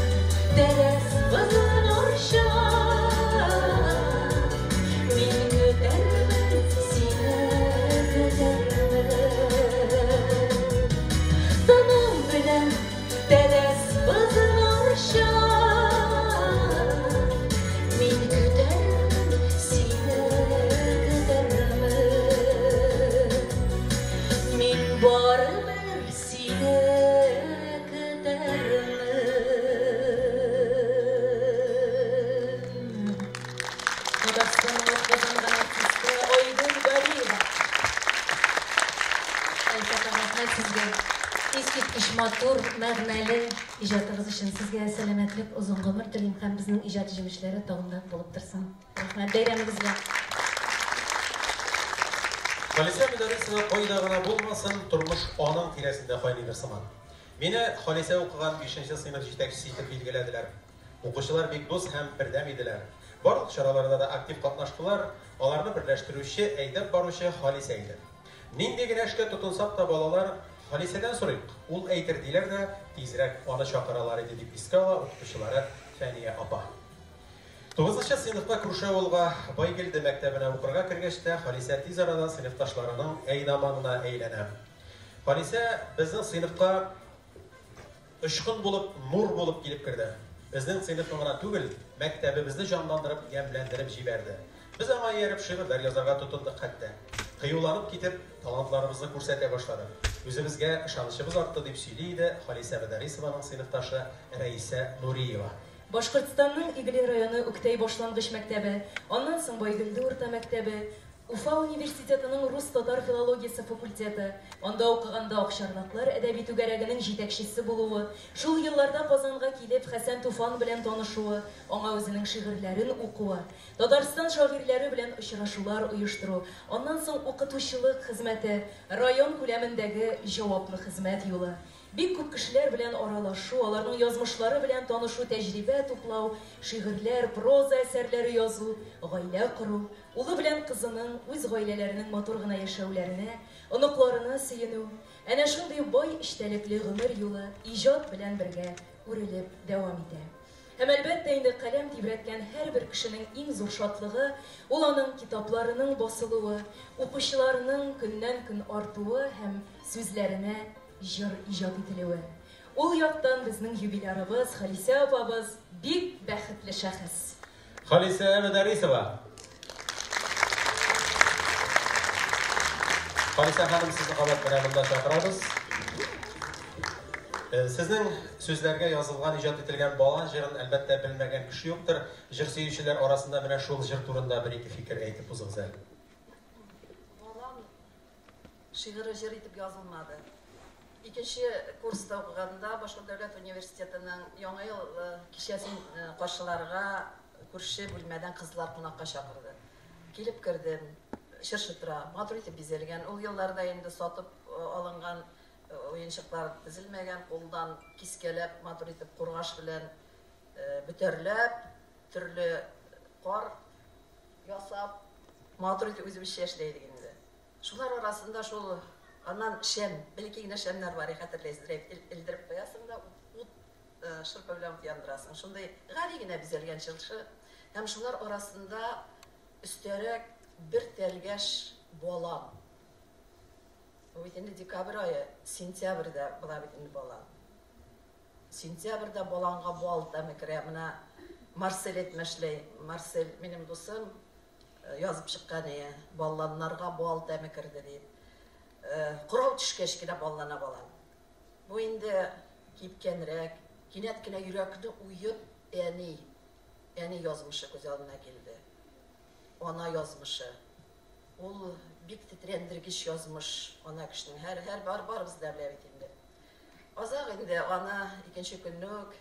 тәрәз бозын арчам. Мин көтәрмен сине, көтәрмен. Тыным белән тәрәз бозын арчам. Мин көтәрмен сине, көтәрмен. Мин барыбер сине көтәрмен. Татарстанның ат казанган артисты Айгөл Бариева. Әлфәт рәхмәт сезгә. Искиткеч матур, мәгънәле иҗатыгыз өчен сезгә сәламәтлек, озын гомер телим һәм безнең иҗат җимешләре тагын да булып торсын. Рәхмәт бәйрәмегезгә. Халисә Мөдәррисова кайда гына булмасын, тормыш аның тирәсендә кайныйдыр сыман. Мине Халисә укыган бишенче сыйныф җитәкчесе итеп билгеләделәр. Укучылар бик дус һәм бердәм иделәр. Барлык чараларда да актив катнаштылар, аларны берләштерүче, әйдәп баручы Халисә иде. Нинди генә эшкә тотынсак та, балалар, Халисәдән сорыйк, ул әйтер, диләр дә, тизрәк аны чакыралар иде, дип искә ала укытучылары Фәния апа. Тугызынчы сыйныфка күрше авылга, Байгелде мәктәбенә укырга кергәч тә, Халисә тиз арада сыйныфташларының әйдаманына әйләнә. Халисә безнең сыйныфка Очкын булып, нур булып килеп керде. Безнең сыйныфны гына түгел, мәктәбебезне җанландырып, ямьләндереп җибәрде. Без аңа ияреп шигырьләр язарга тотындык хәтта. Кыюланып китеп, талантларыбызны күрсәтә башладык. Үзебезгә ышанычыбыз артты, дип сөйли иде Халисә Мөдәррисованың сыйныфташы Рәисә Нуриева. Башкортстанның Иглин районы Үктәй башлангыч мәктәбе, аннан соң Байгөлде урта мәктәбе, Уфа университетының рус-татар филологиясе факультеты, анда укыганда Акчарлаклар әдәби түгәрәгенең җитәкчесе булуы, шул елларда Казанга килеп, Хәсән Туфан белән танышуы, аңа үзенең шигырьләрен укуы, Татарстан шагыйрьләре белән очрашулар оештыру, аннан соң укытучылык хезмәте, район күләмендәге җаваплы хезмәт юлы, бик күп кешеләр белән аралашу, аларның язмышлары белән танышу, тәҗрибә туплау, шигырьләр, проза әсәрләре язу, гаилә кору, Улы белән кызының үз гаиләләренең матур гына яшәүләренә, оныкларына сөенү, әнә шундый бай эчтәлекле гомер юлы иҗат белән бергә үрелеп дәвам итә. Һәм, әлбәттә инде, каләм тибрәткән һәрбер кешенең иң зур шатлыгы, ул аның китапларының басылуы, укучыларының көннән-көн артуы һәм сүзләренә җыр иҗат ителүе. Ул яктан безнең юбилярыбыз Халисә апабыз бик бәхетле шәхес. Халисә Мөдәррисова. Халисә ханым, сезне кабат менә монда чакырабыз. Э, сезнең сүзләргә язылган, иҗат ителгән Балан җырын, әлбәттә, белмәгән кеше юктыр. Җыр сөючеләр арасында менә шул җыр турында бер-ике фикер әйтеп узыгыз әле. Балан Шигыре җыр итеп язылмады. Икенче курста укыганда Башкорт дәүләт университетының Яңа ел кичәсен каршыларга күрше бүлмәдән кызлар кунакка чакырды. Килеп кердем. Чыршы тора, матур итеп бизәлгән. Ул елларда инде сатып алынган уенчыклар тезелмәгән, кулдан кискәләп, матур итеп кургаш белән бөтәрләп, төрле кар ясап, матур итеп үзебезчә эшли идек инде. Шулар арасында шул аннан шәм, бәләкәй генә шәмнәр бар, хәтерләйсездер, элдереп куясың да ут шырпы белән ут яндырасың. Шундый гади генә бизәлгән чыршы. Һәм шулар арасында өстәрәк бер тәлгәш балан. Бу бит инде декабрь ае, сентябрьдә була бит инде балан. Сентябрьдә баланга бал тәме керә. Менә Марсель әйтмешләй, Марсель минем дусым, Язып чыккан ие, балланнарга бал тәме керде дип. Корау төшкәч кенә баллана балан. Бу инде кипкәнрәк, кинәт кенә йөрәкне уеп, әни, әни язмышы күз алдына килде. Ана язмышы. Ул бик тетрәндергеч язмыш ана кешенең. Һәр, һәр бар, барыбыз да белә бит инде. Азак инде аны икенче көнне үк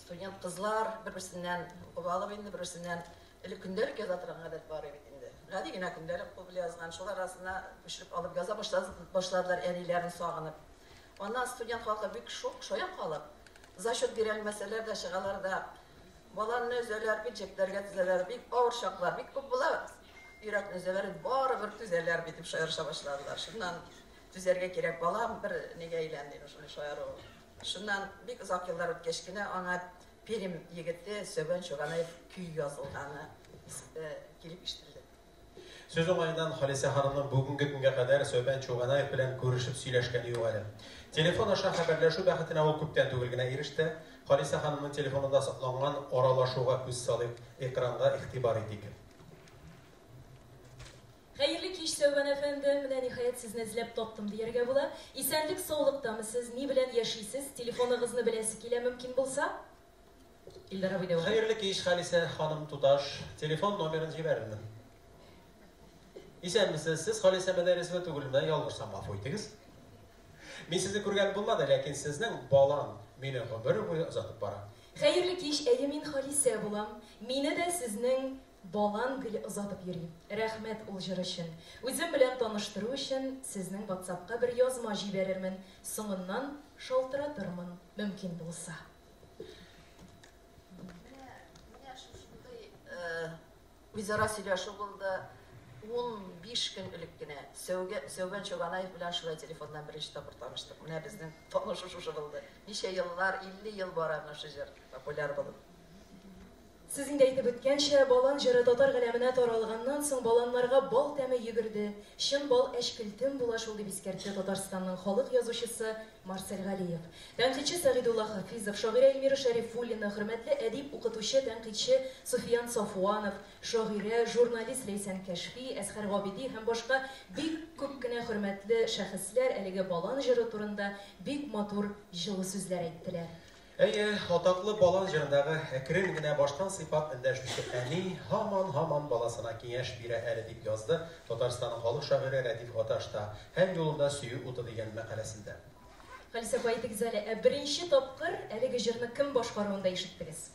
студент кызлар бер-берсеннән укып алып инде, бер-берсеннән Элек көндәлек яза торган гадәт бар иде бит инде. Гади генә көндәлек кул белән язган, шул арасына күчереп алып яза башладылар әниләрен сагынып. Аннан студент халкы бик шук, шаян халык. Зачет бирә алмәсәләр дә чыгалар да баланны өзәләр, бит җепләргә тезәләр, бик авыр чаклар бик күп була. Йөрәкне өзәләр, барыбер түзәләр бит дип шаярыша башладылар. Шуннан түзәргә кирәк, балам, бер нигә әйләнде инде шундый шаяру. Шуннан бик озак еллар үткәч кенә аңа Пермь егете Сәүбән Чуганаев көй язылганы килеп ишетелде. Сүз уңаеннан, Халисә ханымның бүгенге көнгә кадәр Сәүбән Чуганаев белән күрешеп сөйләшкәне юк әле. Телефон аша хәбәрләшү бәхетенә ул күптән түгел генә иреште. Халисә ханымның телефонында сакланган аралашуга күз салыйк, экранга игътибар итик. Хәерле кич, Сәүбән әфәнде! Менә, ниһаять, сезне эзләп таптым дияргә була. Исәнлек-саулыктамы сез, ни белән яшисез? Телефоныгызны беләсе килә, мөмкин булса. Илдар абый дәвам. Хәерле кич, Халисә ханым, туташ. Телефон номерын җибәрермен. Исәнмесез, сез Халисә Мәдәрисова түгелме? Ялгышсам, гафу итегез. Мин сезне күргәнем булмады, ләкин сезнең балан мине гомер буе озатып бара. Хәерле кич, әйе, мин Халисә булам. Мине дә сезнең Балан гел озатып йөри. Рәхмәт ул җыр өчен. Үзем белән таныштыру өчен сезнең ватсапка бер язма җибәрермен. Соңыннан шалтыратырмын, мөмкин булса. Менә шушындый үзара сөйләшү булды. 15 көн элек кенә Сәүбән Чуганаев белән шулай телефоннан беренче тапкыр таныштык. Менә безнең танышу шушы булды. Ничә еллар, 50 ел бара менә шул җыр популяр булып. Сез инде әйтеп үткәнчә, балан җыры татар галәменә таралганнан соң баланнарга бал тәме йөгерде. Чын бал әчкелтем була шул, дип искәртте Татарстанның халык язучысы Марсель Галиев. Тәнкыйтьче Сәгыйдулла Хафизов, шагыйрә Эльмира Шәрифуллина, хөрмәтле әдип, укытучы, тәнкыйтьче Суфиян Сафуанов, шагыйрә, журналист Ләйсән Кәшфи, Әсхәр Габиди һәм башка бик күп кенә хөрмәтле шәхесләр әлеге балан җыры турында бик матур җылы сүзләр әйттеләр. Әйе, атаклы балан җырындагы әкрен генә баштан сыйпап эндәшүче әни һаман-һаман баласына киңәш бирә әле, дип язды Татарстанның халык шагыйре Рәдиф Гаташ та Һәр юлында сөю уты дигән мәкаләсендә. Халисә апа, әйтегез әле, ә беренче тапкыр әлеге җырны кем башкаруында ишеттегез?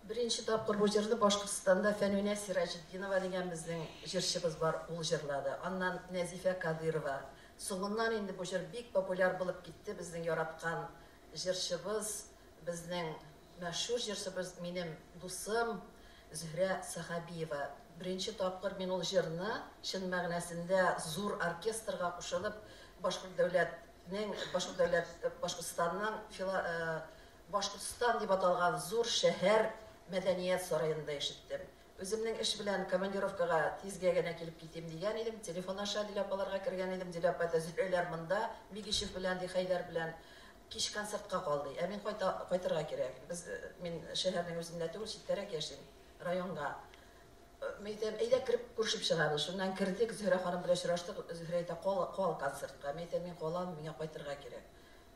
Беренче тапкыр бу җырны Башкортстанда Фәнүнә Сираҗетдинова дигән безнең җырчыбыз бар, ул җырлады. Аннан Нәзифә Кадыйрова. Соңыннан инде бу җыр бик популяр булып китте, безнең яраткан җырчыбыз, безнең мәшһүр җырчыбыз, минем дусым Зөһрә Сәхәбиева. Беренче тапкыр мин ул җырны чын мәгънәсендә зур оркестрга кушылып Башкорт дәүләтнең, Башкорт дәүләт, Башкортстанның фила, Башкортстан дип аталган зур шәһәр мәдәният сараенда ишеттем. Үземнең эш белән командировкага тизгә генә килеп китим дигән идем, телефон аша Дилә апаларга кергән идем. Дилә апа әйтә, Зөһрәләр монда, Бигичев белән, ди, Хәйдәр белән кич концертка кал, ди. Ә мин кайта, кайтырга кирәк. Без, мин шәһәрнең үзендә түгел, читтәрәк яшим, районга. Мин әйтәм, әйдә кереп күрешеп чыгабыз. Шуннан кердек, Зөһрә ханым белән очраштык. Зөһрә әйтә, кал, кал концертка. Мин әйтәм, мин калам, миңа кайтырга кирәк.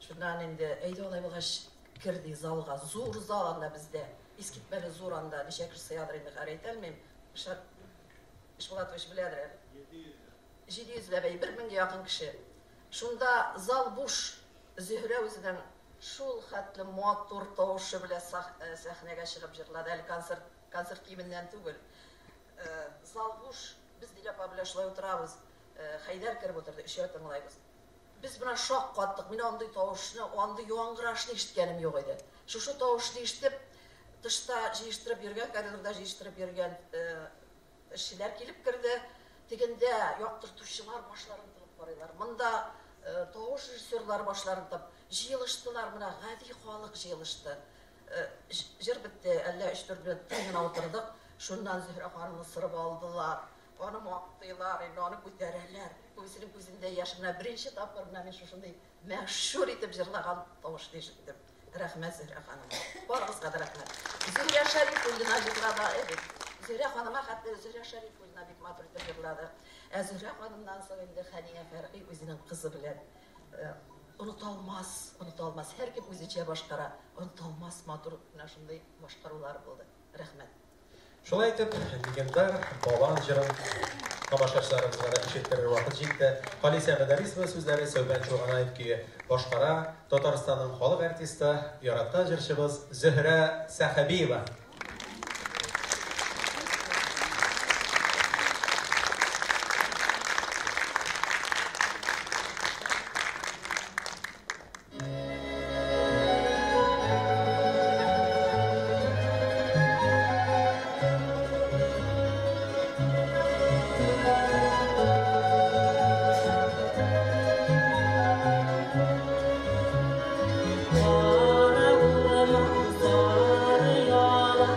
Шуннан инде, әйдә алай булгач, кер, ди, залга. Зур зал анда бездә. Искитмәле зур анда. Ничә кеше сыядыр инде, хәер әйтә алмыйм. Ришат Ишбулатович беләдер әле. 700 ләп, әй, 1000 гә якын кеше. Шунда зал буш. Зөһрә үзенең шул хәтле матур тавышы белән сәхнәгә чыгып җырлады. Әле концерт, концерт киеменнән түгел. Зал буш. Без Дилә апа белән шулай утырабыз. Хәйдәр кереп утырды, өчәү тыңлайбыз. Без менә шак каттык. Мин андый тавышны, андый яңгырашны ишеткәнем юк иде. Шушы тавышны ишетеп, тышта җыештырып йөргән, коридорда җыештырып йөргән эшчеләр килеп керде. Тегендә яктыртучылар башларын тыгып карыйлар. Монда тавыш режиссерлары башларын тыгып җыелыштылар. Менә гади халык җыелышты. Җыр бетте, әллә 3-4 минут тын гына утырдык. Шуннан Зөһрә ханымны сырып алдылар. Аны мактыйлар, инде аны күтәрәләр. Күбесенең күзендә яшь. Менә беренче тапкыр менә мин шушындый мәшһүр итеп җырлаган тавышны ишеттем. Рәхмәт Зөһрә ханыма. Барыгызга да рәхмәт. Зөһрә Шәрифуллина җырлады. Әйе. Зөһрә ханыма хәтта Зөһрә Шәрифуллина бик матур итеп җырлады. Ә Зөһрә ханымнан соң инде Хәния Фәрхи үзенең кызы белән оныта алмас, оныта алмас. Һәркем үзенчә башкара. Оныта алмас матур менә шундый башкарулар булды. Рәхмәт. Шулай итеп, легендар балан җырын тамашачыларыбызга да ишеттерер вакыт җитте. Халисә Мөдәррисова сүзләре, Сәүбән Чуганаев көе башкара Татарстанның халык артисты, яраткан җырчыбыз Зөһрә Сәхәбиева. Кара урман, сары ялан.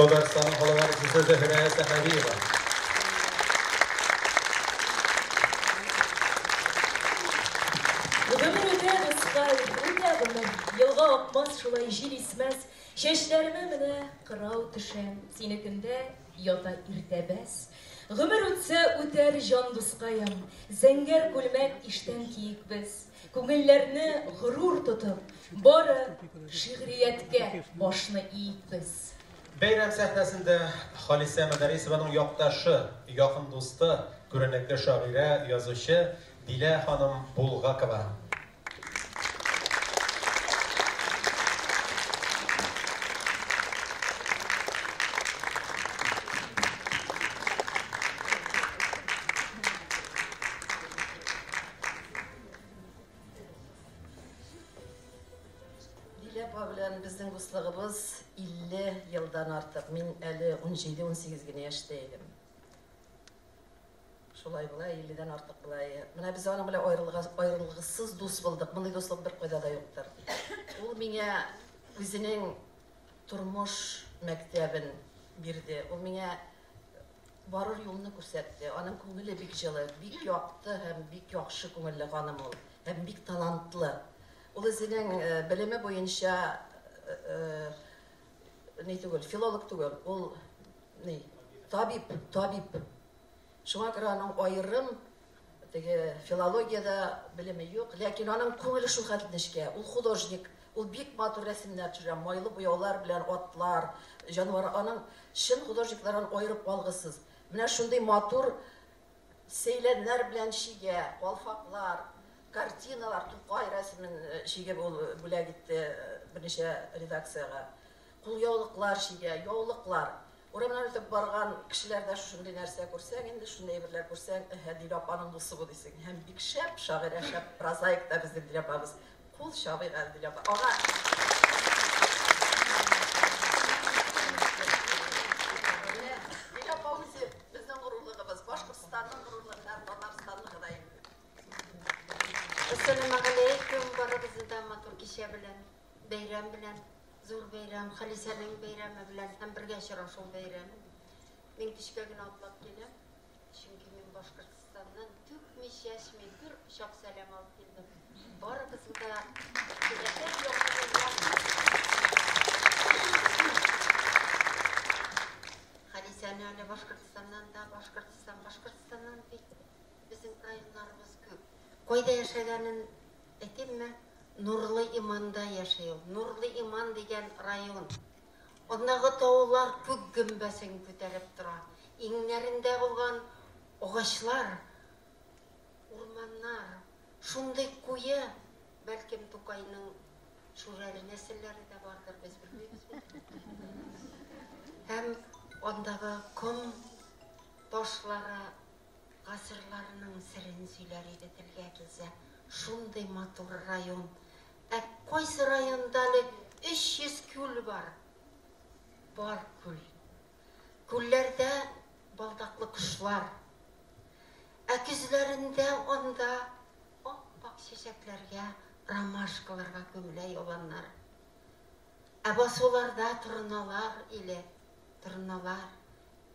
Татарстанның халык артисты Зөһрә Сәхәбиева. Гомер үтә, дускай, үтә гомер. Елга акмас, шулай җил исмәс. Чәчләремә менә кырау төшә. Синекендә ята иртә бәс. Гомер үтсә үтәр, җан дускаем. Зәңгәр күлмәк иштән киик без. Күңелләрне горур тотып, бары шигърияткә башны иик без. Бәйрәм сәхнәсендә Халисә Мөдәррисованың якташы, якын дусты, күренекле шагыйрә, язучы Дилә ханым Булгакова. Дилә апа белән безнең дуслыгыбыз 50 елдан артык. Мин әле 17-18 генә яшьтә идем. Шулай була, 50-дән артык була. Менә без аның белән аерылгысыз дус булдык. Мондый дуслык беркайда да юктыр. Ул миңа үзенең тормыш мәктәбен бирде. Ул миңа барыр юлны күрсәтте. Аның күңеле бик җылы, бик якты һәм бик яхшы күңелле ханым ул. Һәм бик талантлы. Ул үзенең белеме буенча ни түгел, филолог түгел, ул ни, табиб, табиб. Шуңа күрә аның аерым теге филологиядә белеме юк, ләкин аның күңеле шул хәтле нечкә. Ул художник, ул бик матур рәсемнәр төшерә, майлы буяулар белән атлар, җанвар. Аның чын художниклардан аерып алгысыз. Менә шундый матур сәйләннәр белән чигә, калфаклар, картиналар, Тукай рәсемен чигеп ул бүләк итте берничә редакциягә. Кулъяулыклар чигә, яулыклар. Урамнан үтеп барган кешеләрдә шушындый нәрсә күрсәң, инде шундый әйберләр күрсәң, әһә, Дилә апаның дусы бу дисең. Һәм бик шәп шагыйрә, шәп прозаик та безнең Дилә апабыз. Кул чабыйк әле Дилә апа. Аңа Менә Дилә апа үзе безнең горурлыгыбыз, Башкортстанның горурлыгы һәм Татарстанныкы да инде. Әссәламегаләйкүм, барыгызны да матур кичә белән, бәйрәм белән. Зур бәйрәм, Халисәнең бәйрәме белән һәм бергә очрашу бәйрәме. Мин көчкә генә атлап киләм, чөнки мин Башкортстаннан түкми-чәчми бер кочак сәлам алып килдем. Барыгызны да киләчәк яңа елга Халисәне әле Башкортстаннан да, Башкортстан, Башкортстаннан бит безнең районнарыбыз күп. Кайда яшәгәнен әйтимме? Нурлы Иманда яши ул. Нурлы Иман дигән район. Андагы таулар күк гөмбәсен күтәреп тора. Иңнәрендә булган агачлар, урманнар шундый куе, бәлкем Тукайның Шүрәле нәселләре дә бардыр, без белмибез бит. Һәм андагы ком ташлары Гасырларның серен сөйләр иде телгә килсә. Шундый матур район. Ә кайсы районда әле 300 күл бар? Бар күл. Күлләрдә балдаклы кошлар. Ә көзләрендә анда ап-ак чәчәкләргә, ромашкаларга күмелә яланнар. Ә басуларда торналар иле, торналар.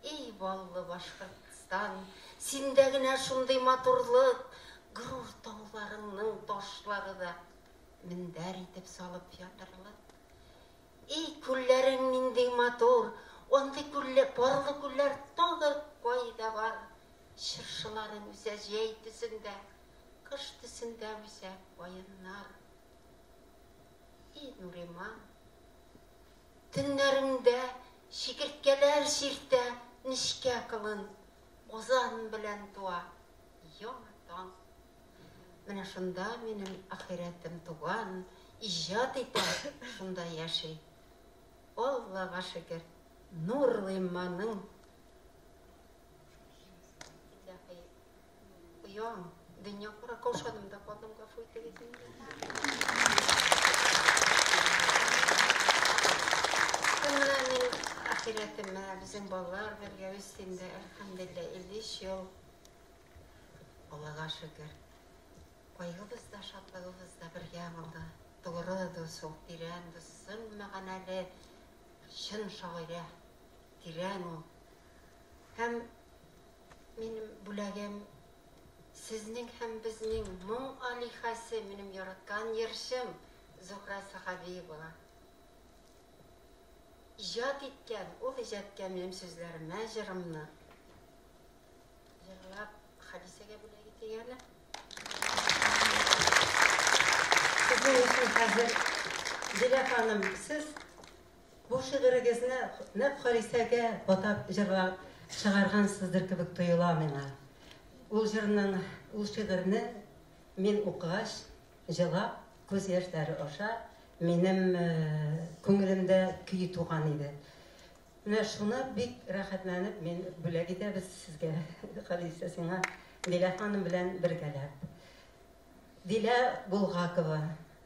И баллы Башкортстан, синдә генә шундый матурлык, горур тауларыңның ташлары да мендәр итеп салып ятырлык. И күлләрең нинди матур, андый күлле, парлы күлләр тагы кайда бар? Чыршыларың үсә җәй төсендә, кыш төсендә үсә каеннар. И Нуриман, Төннәреңдә чикерткәләр чиртә нечкә кылын, Казан белән туа яңа таң. Менә шунда минем ахирәтем туган, иҗат итә, шунда яши. Аллага шөкер, Нурлыйманың Илаһи Оям, дөнья кара, каушадым да калдым, гафу итегез инде. Менә мин ахирәтем, менә безнең балалар бергә үсте инде, әлхәмдүлилләһ, 53 ел. Аллага шөкер. Кайгыбыз да, шатлыгыбыз да бергә булды. Тугры дус ул, тирән дус, чын мәгънәле, чын шагыйрә. тирән ул. Һәм минем бүләгем сезнең һәм безнең моң алихәсе, минем яраткан йырчым Зөһрә Сәхәбиевага. Иҗат иткән, ул иҗат иткән минем сүзләремә җырымны җырлап Халисәгә бүләк итик әле. Сезнең өчен хәзер, Дилә ханым, сез бу шигырегезне нәкъ Халисәгә атап җырлап чыгаргансыздыр кебек тоела миңа. Ул җырның, ул шигырьне мин укыгач, җылап, күз яшьләре аша минем күңелемдә көй туган иде. Менә шуны бик рәхәтләнеп мин бүләк итәбез сезгә, Халисә, сиңа, Дилә ханым белән бергәләп. Дилә Булгакова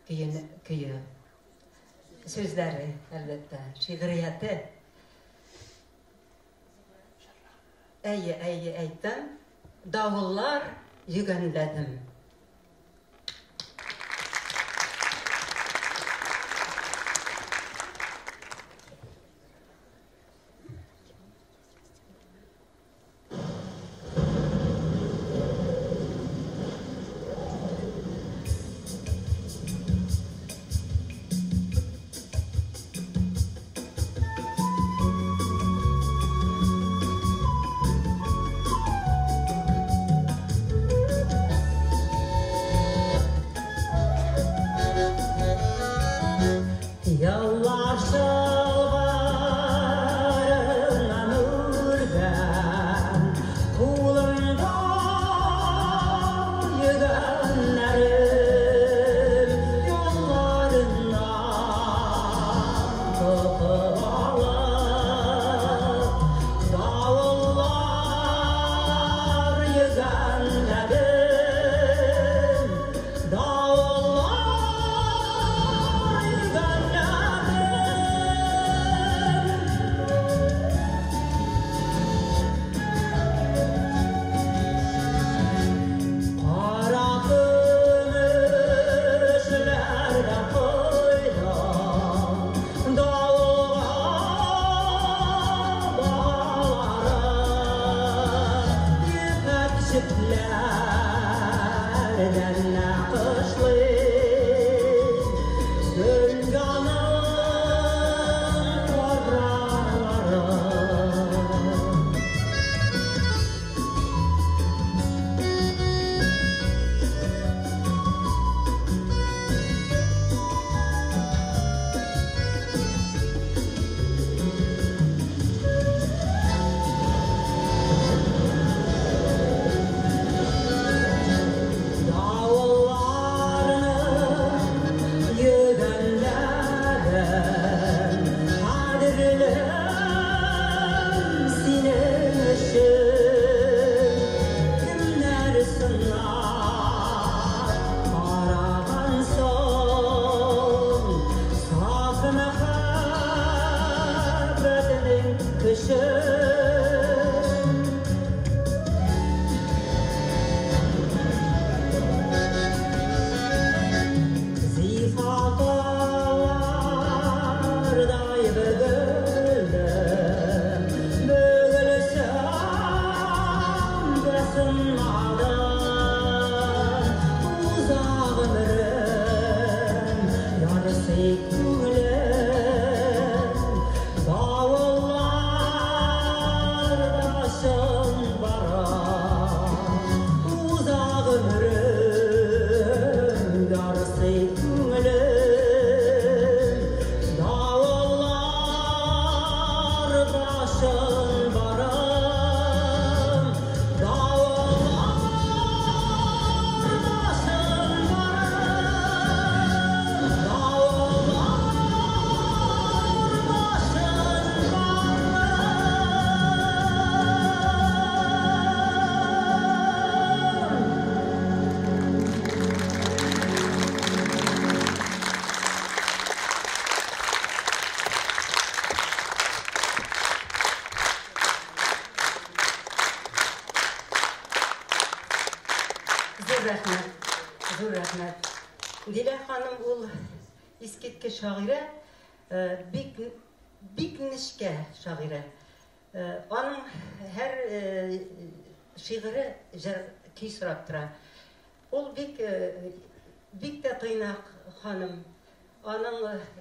көен, көе. Сүзләре, әлбәттә, шигърияте. Әйе, әйе, әйттем. Давыллар йөгәнләдем. Еллар чылбырыннан үргән, кулымда йөгәннәрем, ялларыннан тотып алып, давыллар йөгәнләдем, давыллар йөгәнләдем. Кара көмешләрдә койдым давылга багларын, ефәк җепләрдән нәкышлыйм дөньяның караларын. Давылларны йөгәнләдем, кадерлем синең өчен. Кемнәр сынап караган соң, саф мәхәббәтнең көчен. Зифа таллардай бөгелдем, бөгелсәм дә сынмадым. Уза гомерем, ярсый күңелем, давылларда чын барам. Уза гомерем, ярсый күңелем, давылларда чын барам. Давылларда чын барам. Давылларда чын барам. Зур рәхмәт, зур рәхмәт. Дилә ханым ул искиткеч шагыйрә, бик бик нечкә шагыйрә. Аның һәр шигыре җыр көй сорап тора. Ул бик бик тә тыйнак ханым. Аның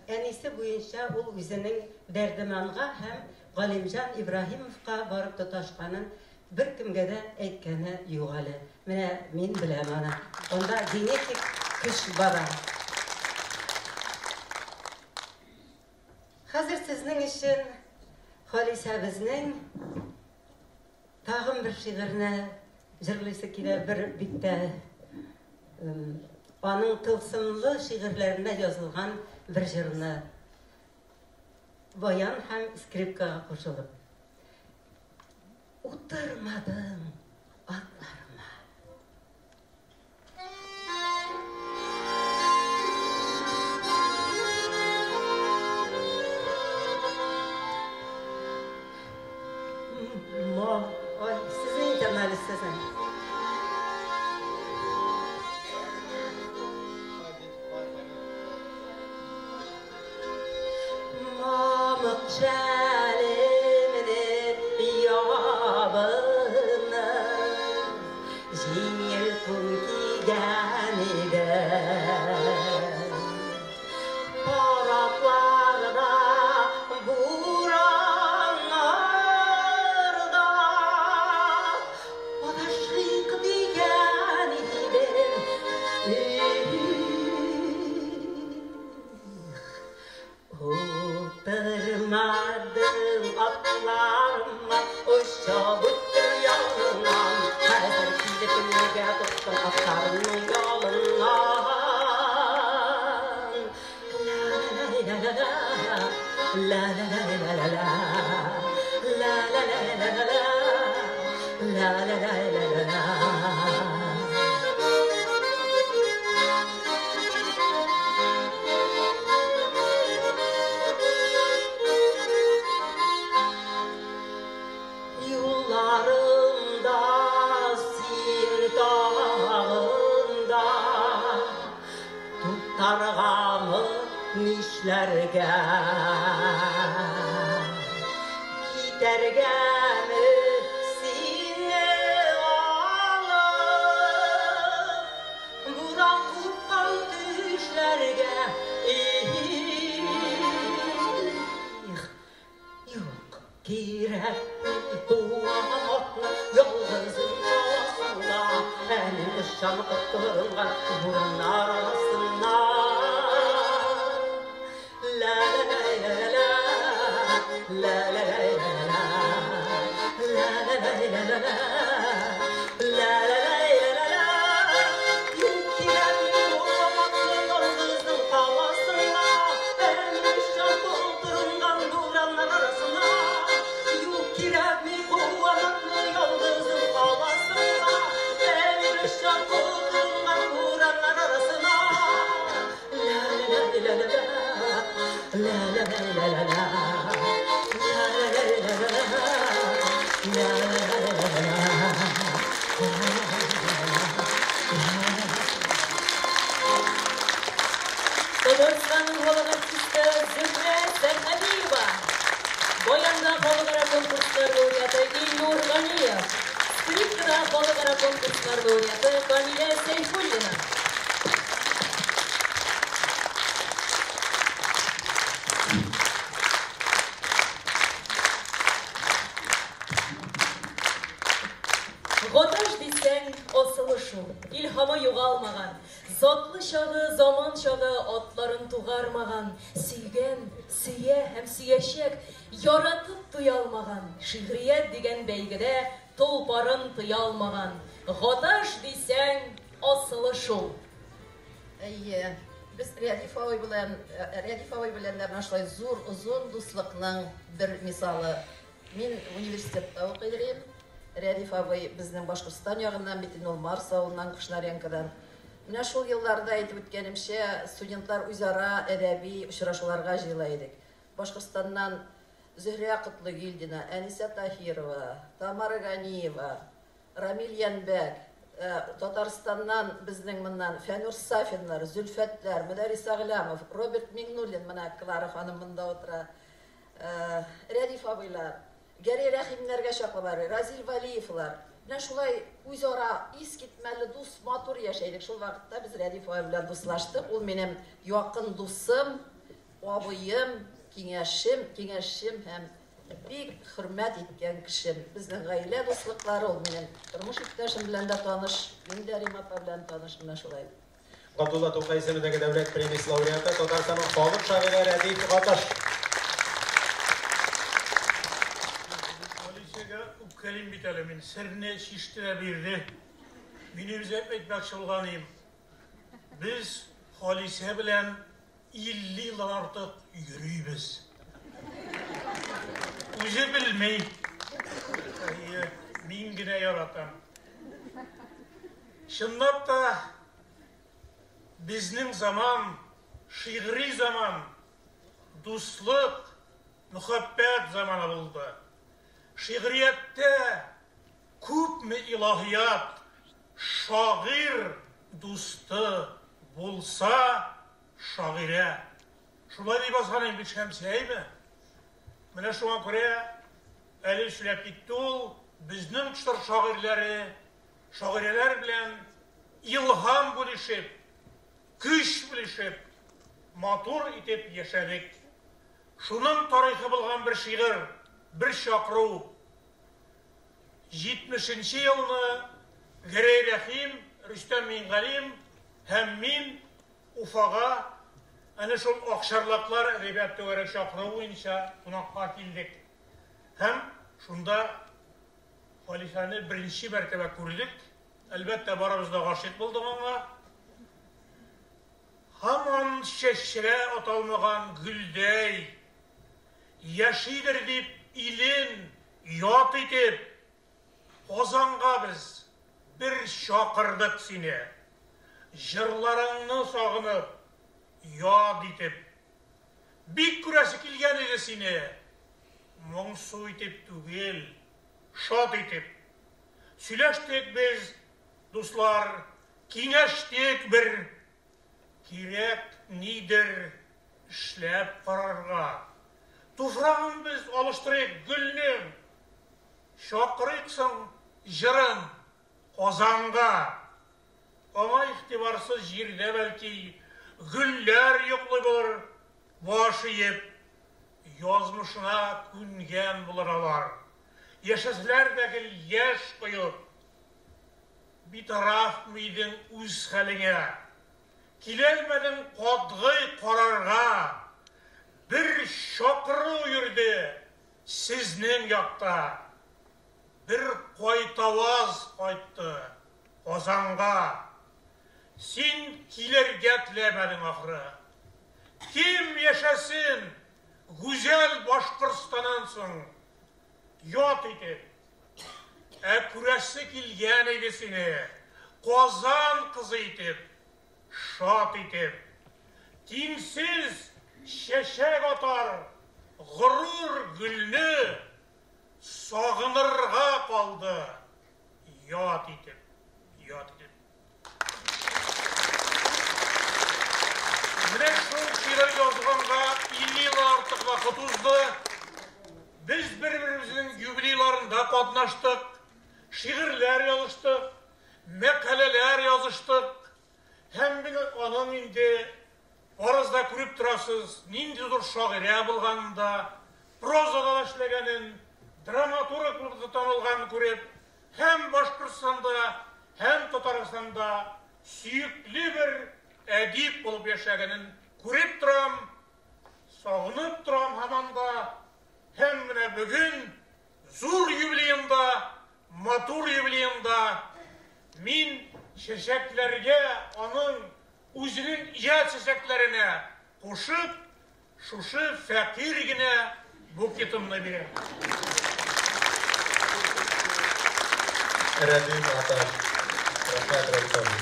әнисе буенча ул үзенең Дәрдеманга һәм Галимҗан Ибраһимовка барып тоташканын беркемгә дә әйткәне юк әле. Менә мин беләм аны. Анда генетик көч бара. Хәзер сезнең өчен Халисәбезнең тагын бер шигыренә җырлыйсы килә, бер бик тә аның тылсымлы шигырьләренә язылган бер җырны баян һәм скрипкага кушылып. Утырмадың атларыма. Мо, ой, сезне әйтәм әле сезне. Мамык шәлемне ябынып, җиңел тун кигән идем. Тарапларда, бураннарда адашыйк дигән идем. Утырмадым атларыма, очып үттем яныннан. Хәзер килеп нигә тоттың атларымның ялыннан? La la la la la la, la la la la la la, la la la la la la. Юлларымда син тагында туктаргамы, нишләргә? Китәргәме сине алып, буран купкан төшләргә? Их, юк, кирәкми, куам атны, ялгызым каласың да, әле очам котырынган бураннар арасыннан. La la la la la, la la la la la, la la la la la la, la la la la la. Юк, кирәкми, куам атны, ялгызың каласың да, әле очам котырынган бураннар арасына. Юк, кирәкми, куам атны, ялгызың каласың да, әле очам котырынган бураннар арасына. La la la la la, la la la la la la, la la la la la la, la la la la la. Татарстанның халык артисты Зөһрә Сәхәбиева. Баянда халыкара конкурслар лауреаты Илнур Ганиев. Скрипкада халыкара конкурслар лауреаты Камилә Сәйфуллина. Гаташ дисәң, асылы шул, илһамы югалмаган, затлы чагы, заман чагы атларын тугармаган, сөйгән, сөя һәм сөячәк, яратып туялмаган, шигърият дигән бәйгедә толпарын тыялмаган. Гаташ дисәң, асылы шул. Әйе, без Рәдиф абый белән Рәдиф абый белән дә менә шулай зур, озын дуслыкның бер мисалы. Мин университетта укый идем. Рәдиф абый безнең Башкортстан ягыннан бит инде, ул Марс авылыннан, Кушнаренкодан. Менә шул елларда, әйтеп үткәнемчә, студентлар үзара әдәби очрашуларга җыела идек. Башкортстаннан Зөһрә Котлыгилдина, Әнисә Таһирова, Тамара Ганиева, Рамил Янбәк, Татарстаннан безнең моннан Фәнүр Сафиннар, Зөлфәтләр, Мөдәррис Әгъләмов, Роберт Миңнуллин, менә Клара ханым монда утыра, Рәдиф абыйлар. Гәрәй Рәхимнәргә чаклы бар, Разил Вәлиевлар. Менә шулай үзара искитмәле дус, матур яши идек. Шул вакытта без Рәдиф абый белән дуслаштык. Ул минем якын дусым, абыем, киңәшем, киңәшчем һәм бик хөрмәт иткән кешем. Безнең гаилә дуслыклары, ул минем тормыш иптәшем белән дә таныш, мин дә Рима апа белән таныш, менә шулай. Габдулла Тукай исемендәге дәүләт премиясе лауреаты, Татарстанның халык шагыйре Рәдиф Гаташ. Халисәгә үпкәлим бит әле мин, серне чиште дә бирде. Мин үзе әйтмәкче булган идем. Без Халисә белән 50 елдан артык йөрибез. Үзе белми. Әйе, мин генә яратам. Чынлап та безнең заман, шигъри заман, дуслык, мөхәббәт заманы булды. Шигърияттә күпме илаһият, шагыйрь дусты булса, шагыйрә. Шулай дип язган инде Шәмсия, әйме? Менә шуңа күрә әле сөйләп китте ул, безнең чор шагыйрьләре, шагыйрәләр белән илһам бүлешеп, көч бүлешеп, матур итеп яшәдек. Шуның тарихы булган бер шигырь, бер чакыру. 70 елны Гәрәй Рәхим, Рөстәм Мингалим һәм мин Уфага әнә шул Акчарлаклар әдәбият түгәрәк чакыруы буенча кунакка килдек. Һәм шунда Халисәне беренче мәртәбә күрдек. Әлбәттә, барыбыз да гашыйк булдык аңа. Һаман чәчрә аталмаган гөлдәй яшидер дип илен ят итеп, Казанга без бер чакырдык сине. Җырларыңны сагынып, яд итеп. Бик күрәсе килгән иде сине. Моңсу итеп түгел, шат итеп. Сөйләштек без, дуслар, киңәштек бер. Кирәк нидер эшләп карарга. Туфрагын без алыштырыйк гөлнең. Чакырыйк соң җырын Казанга. Аңа игътибарсыз җирдә бәлки гөлләр йоклый булыр, баш иеп, язмышына күнгән булыр алар. Яшәсәләр дә гел яшь коеп, битарафмы идең үз хәлеңә? Киләлмәдең катгый карарга. Бер чакыру йөрде сезнең якта. Бер кайтаваз кайтты Казанга. Син килергә теләмәдең ахры. Кем яшәсен гүзәл Башкортстаннан соң ят итеп? Ә күрәсе килгән иде сине Казан кызы итеп, шат итеп. Тиңсез чәчәк атар горур гөлне сагынырга калды ят итеп, ят итеп. Менә шул шигырь язганга 50 елдан артык вакыт узды. Без бер-беребезнең юбилейларында катнаштык, шигырьләр языштык, мәкаләләр языштык. Һәм мин аның инде барыгыз да күреп торасыз, нинди зур шагыйрә булганын да, прозада да эшләгәнен, драматург булып та танылганын күреп, һәм Башкортстанда, һәм Татарстанда сөекле бер әдип булып яшәгәнен күреп торам, сагынып торам һаман да. Һәм менә бүген зур юбилеемда, матур юбилеемда мин чәчәкләргә, аның үзенең иҗат чәчәкләренә кушып, шушы фәкыйрь генә букетымны бирәм. Рәдиф Гаташ. Рәхмәт, Рәдиф абый.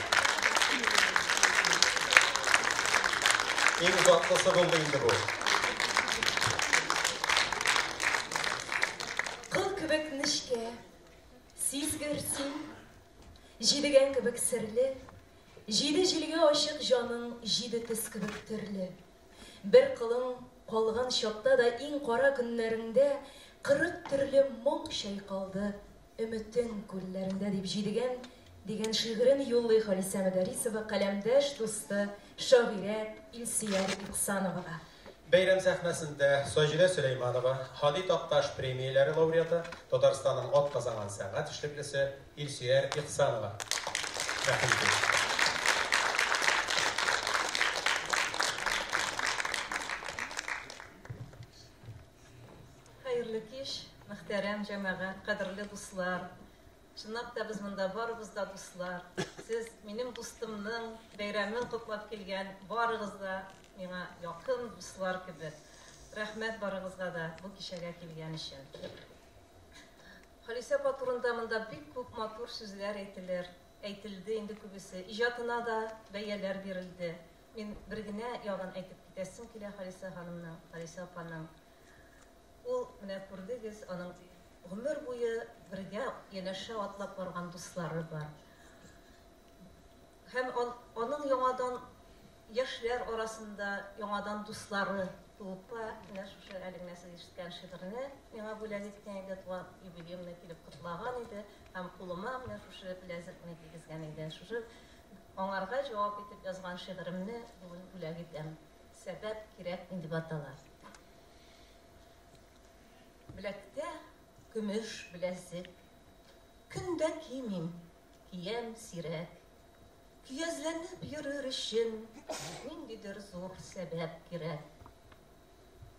Иң затлысы булды инде бу. Кыл кебек нечкә, сизгер син, Җидегән кебек серле, Җиде җилгә ачык җаның Җиде төс кебек төрле. Бер кылың калган чакта да Иң кара көннәреңдә. 40 төрле моң чайкалды өметең күлләрендә дип Җидегән дигән шигырен юллый Халисә Мөдәрисова каләмдәш дусты шагыйрә Илсөяр Ихсановага. Бәйрәм сәхнәсендә Саҗидә Сөләйманова, Һади Такташ премияләре лауреаты, Татарстанның атказанган сәнгать эшлеклесе Илсөяр Ихсанова. Рәхим итегез. Хәерле кич, мөхтәрәм җәмәгать, кадерле дуслар. Чынлап та без монда барыбыз да дуслар. Сез минем дустымның бәйрәмен котлап килгән барыгыз да миңа якын дуслар кебек. Рәхмәт барыгызга да бу кичәгә килгән өчен. Халисә апа турында монда бик күп матур сүзләр әйтелер, әйтелде инде күбесе. Иҗатына да бәяләр бирелде. Мин бер генә ягын әйтеп китәсем килә Халисә ханымның, Халисә апаның. Ул, менә күрдегез, аның гомер буе бергә янәшә атлап барган дуслары бар. Һәм аның яңадан яшьләр арасында яңадан дуслары туып, менә шушы әле генә сез ишеткән шигырьне миңа бүләк иткән иде, туган юбилеемны килеп котлаган иде һәм кулыма менә шушы беләзекне кигезгән иде. Шушы аңарга җавап итеп язган шигыремне бүген бүләк итәм. Сәбәп кирәкми дип атала. Беләктә көмеш беләзек. Көн дә кимим, киям сирәк. Көязләнеп йөрер өчен ниндидер зур сәбәп кирәк.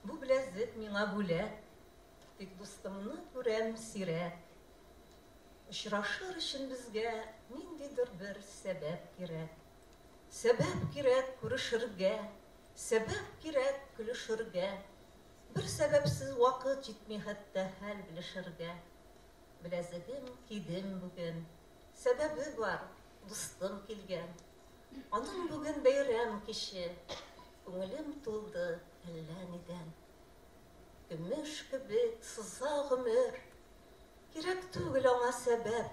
Бу беләзек миңа бүләк, тик дустымны күрәм сирәк. Очрашыр өчен безгә ниндидер бер сәбәп кирәк. Сәбәп кирәк күрешергә, сәбәп кирәк көлешергә. Бер сәбәпсез вакыт җитми хәтта хәл белешергә. Беләзегем кидем бүген, сәбәбе бар, дустым килгән. Аның бүген бәйрәм киче, күңелем тулды әллә нидән. Көмеш кебек сыза гомер, кирәк түгел аңа сәбәп.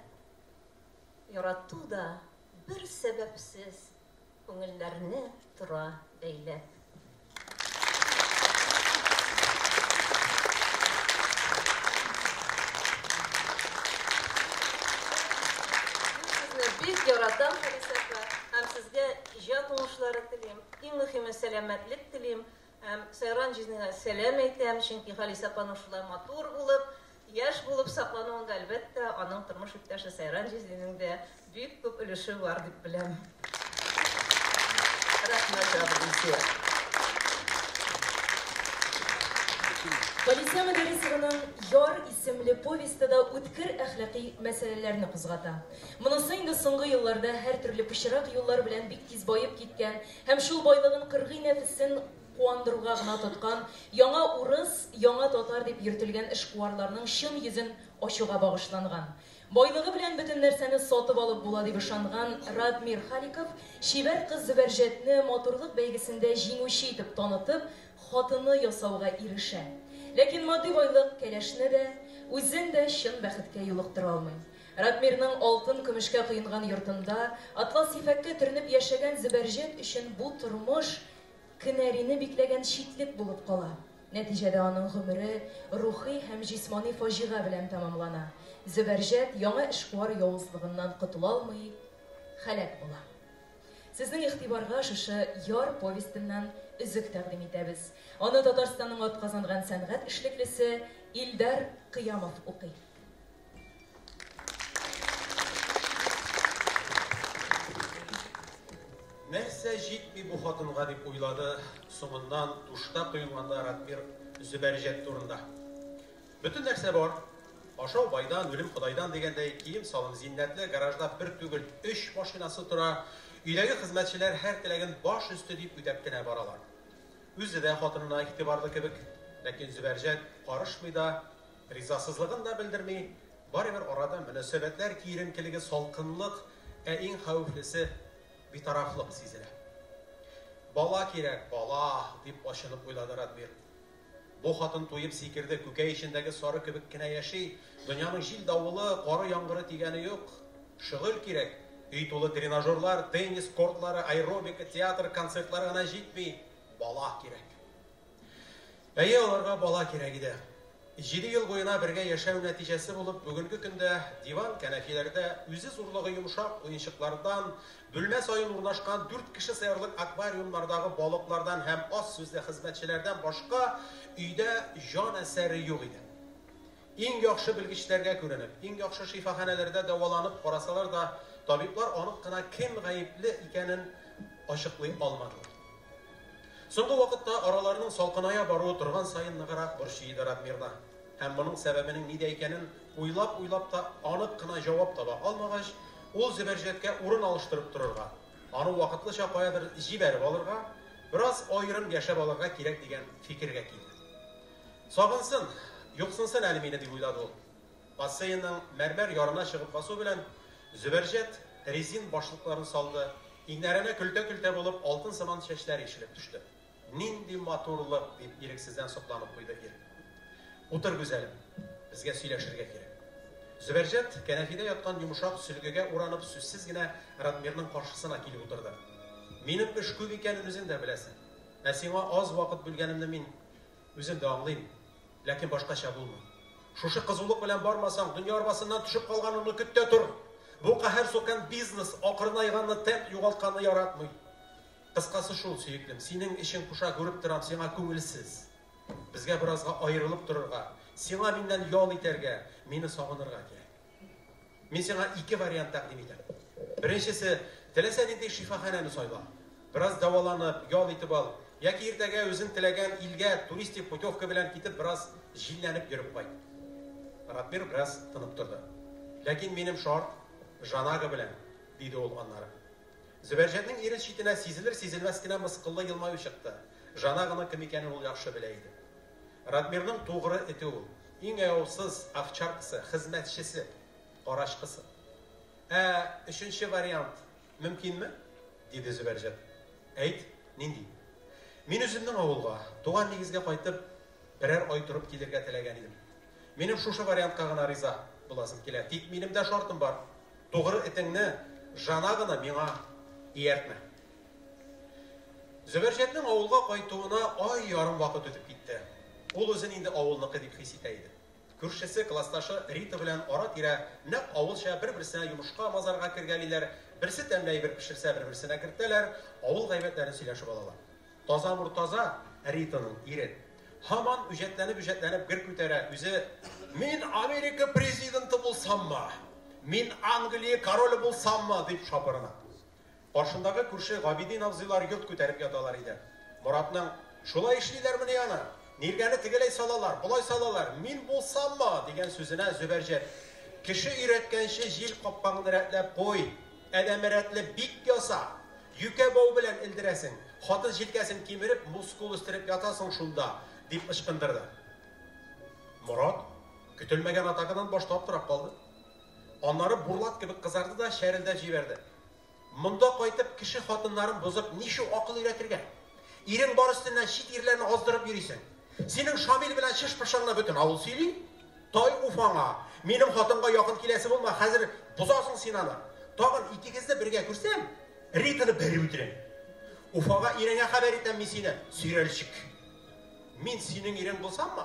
Ярату да бер сәбәпсез күңелләрне тора бәйләп. Мин сезне бик яратам, Халисә апа, һәм сезгә иҗат уңышлары телим. Иң мөһиме сәламәтлек телим. Һәм Сайран җизнигә сәлам әйтәм, чөнки Халисә апаның шулай матур булып, яшь булып саклануында, әлбәттә, аның тормыш иптәше Сайран җизнинең дә бик күп өлеше бар дип беләм. Рәхмәт, Илсөя. Халисә Мөдәррисованың Яр исемле повесте да үткер әхлакый мәсьәләләрне кузгата. Монысы инде соңгы елларда һәртөрле пычрак юллар белән бик тиз баеп киткән һәм шул байлыгын кыргый нәфесен куандыруга гына тоткан яңа урыс, яңа татар дип йөртелгән эшкуарларның чын йөзен ачуга багышланган. Байлыгы белән бөтен нәрсәне сатып алып була дип ышанган Радмир Халиков чибәр кыз Зөбәрҗәтне матурлык бәйгесендә җиңүче итеп танытып, хатыны ясауга ирешә. Ләкин матди байлык кәләшне дә, үзен дә чын бәхеткә юлыктыра алмый. Радмирның алтын-көмешкә коенган йортында атлас ефәккә төренеп яшәгән Зөбәрҗәт өчен бу тормыш кенәрине бикләгән читлек булып кала. Нәтиҗәдә аның гомере рухи һәм җисмани фаҗига белән тәмамлана. Зөбәрҗәт яңа эшкуар явызлыгыннан котыла алмый, һәлак була. Сезнең игътибарга шушы Яр повестеннан өзек тәкъдим итәбез. Аны Татарстанның атказанган сәнгать эшлеклесе Илдар Кыямов укый. Нәрсә җитми бу хатынга дип уйлады соңыннан душта коенганда Ратмир Зөбәрҗәт турында. Бөтен нәрсә бар. Ашау байдан, үлем Ходайдан дигәндәй, кием-салым зиннәтле, гаражда бер түгел, өч машинасы тора. Өйдәге хезмәтчеләр һәр теләген баш өсте дип үтәп кенә баралар. Үзе дә хатынына игътибарлы кебек. Ләкин Зөбәрҗәт карышмый да, ризасызлыгын да белдерми. Барыбер арада мөнәсәбәтләр киеренкелеге, салкынлык, ә иң хәвефлесе, битарафлык сизелә. Бала кирәк, бала, дип ачынып уйлады Радмир. Бу хатын туеп сикерде, күкәй эчендәге сары кебек кенә яши, дөньяның җил-давылы, кары-яңгыры тигәне юк. Шөгыль кирәк. Өй тулы тренажерлар, теннис кортлары, аэробика, театр, концертлар гына җитми. Бала кирәк. Әйе, аларга бала кирәк иде. Җиде ел буена бергә яшәү нәтиҗәсе булып, бүгенге көндә диван-кәнәфиләрдә үзе зурлыгы йомшак уенчыклардан, бүлмә саен урнашкан дүрт кеше сыярлык аквариумнардагы балыклардан һәм аз сүзле хезмәтчеләрдән башка өйдә җан әсәре юк иде. Иң яхшы белгечләргә күренеп, иң яхшы шифаханәләрдә дәваланып карасалар да, табиблар анык кына кем гаепле икәнен ачыклый алмадылар. Соңгы вакытта араларының салкыная баруы торган саен ныграк борчый иде Ратмирны. Һәм моның сәбәбенең нидә икәнен уйлап-уйлап та анык кына җавап таба алмагач, ул Зөбәрҗәткә урын алыштырып торырга, аны вакытлыча каядыр җибәреп алырга, бераз аерым яшәп алырга кирәк дигән фикергә килде. Сагынсын, юксынсын әле мине, дип уйлады ул. Бассейнның мәрмәр ярына чыгып басу белән, Зөбәрҗәт резин башлыкларын салды, иңнәренә көлтә-көлтә булып алтын сыман чәчләре ишелеп төште. Нинди матурлык! дип ирексездән сокланып куйды ир. Утыр, гүзәлем, безгә сөйләшергә кирәк. Зөбәрҗәт, кәнәфидә яткан йомшак сөлгегә уранып, сүзсез генә Ратмирның каршысына килеп утырды. Минем эш күп икәнен үзең дә беләсең. Ә сиңа аз вакыт бүлгәнемне мин үзем дә аңлыйм. Ләкин башкача булмый. Шушы кызулык белән бармасаң, дөнья арбасыннан төшеп калганыңны көт тә тор. Бу каһәр суккан бизнес акрынайганны, темп югалтканны яратмый. Кыскасы шул, сөеклем, синең эчең поша, күреп торам, сиңа күңелсез. Безгә беразга аерылып торырга, сиңа миннән ял итәргә, мине сагынырга кирәк. Мин сиңа ике вариант тәкъдим итәм. Беренчесе, теләсә нинди шифаханәне сайла. Бераз дәваланып, ял итеп ал. Яки иртәгә үзең теләгән илгә туристик путевка белән китеп, бераз җилләнеп йөреп кайт. Ратмир бераз тынып торды. Ләкин минем шарт, Жанага белән, диде ул аннары. Зөбәрҗәтнең ирен читенә сизелер-сизелмәс кенә мыскыллы елмаю чыкты. Жанаганың кем икәнен ул яхшы белә иде. Ратмирның тугры эте ул. Иң аяусыз овчаркасы, хезмәтчесе, карачкысы. Ә өченче вариант мөмкинме? диде Зөбәрҗәт. Әйт, нинди? Мин үземнең авылга, туган нигезгә кайтып, берәр ай торып килергә теләгән идем. Минем шушы вариантка гына риза буласым килә. Тик минем дә шартым бар. Тугры этеңне, Жанаганы миңа ияртмә. Зөбәрҗәтнең авылга кайтуына ай ярым вакыт үтеп китте. Ул үзен инде авылныкы дип хис итә иде. Күршесе, классташы Рита белән ара-тирә нәкъ авылча бер-берсенә йомышка мазарга кергәлиләр, берсе тәмле әйбер пешерсә, бер-берсенә кертәләр, авыл гайбәтләрен сөйләшеп алалар. Таза Мортаза, Ританың ире, һаман үҗәтләнеп-үҗәтләнеп гер күтәрә, үзе, Мин Америка президенты булсаммы? Мин Англия короле булсаммы? дип шапырына. Каршындагы күрше Габидин абзыйлар йорт күтәреп яталар иде. Моратның, Шулай эшлиләрмени аны? Ниргәне тегеләй салалар, болай салалар, мин булсаммы? дигән сүзенә Зөбәрҗәт, Кеше өйрәткәнче җил капкаңны рәтләп куй, адәме рәтле бик яса! Юкә бау белән элдерәсең, хатын җилкәсен кимереп, мускул үстереп ятасың шунда, дип ычкындырды. Морат көтелмәгән атакадан башта аптырап калды. Аннары бурлат кебек кызарды да чәрелдәп җибәрде. Монда кайтып кеше хатыннарын бозып ничу акыл өйрәтергә? Ирең бар өстеннән чит ирләрне аздырып йөрисең. Синең Шамил белән чыш-пышыңны бөтен авыл сөйли. Тай Уфаңа! Минем хатынга якын киләсе булма, хәзер бозасың син аны. Тагын икегезне бергә күрсәм, Ританы бәреп үтерәм. Уфага иреңә хәбәр итәм мин сине, сөйрәлчек. Мин синең ирең булсаммы?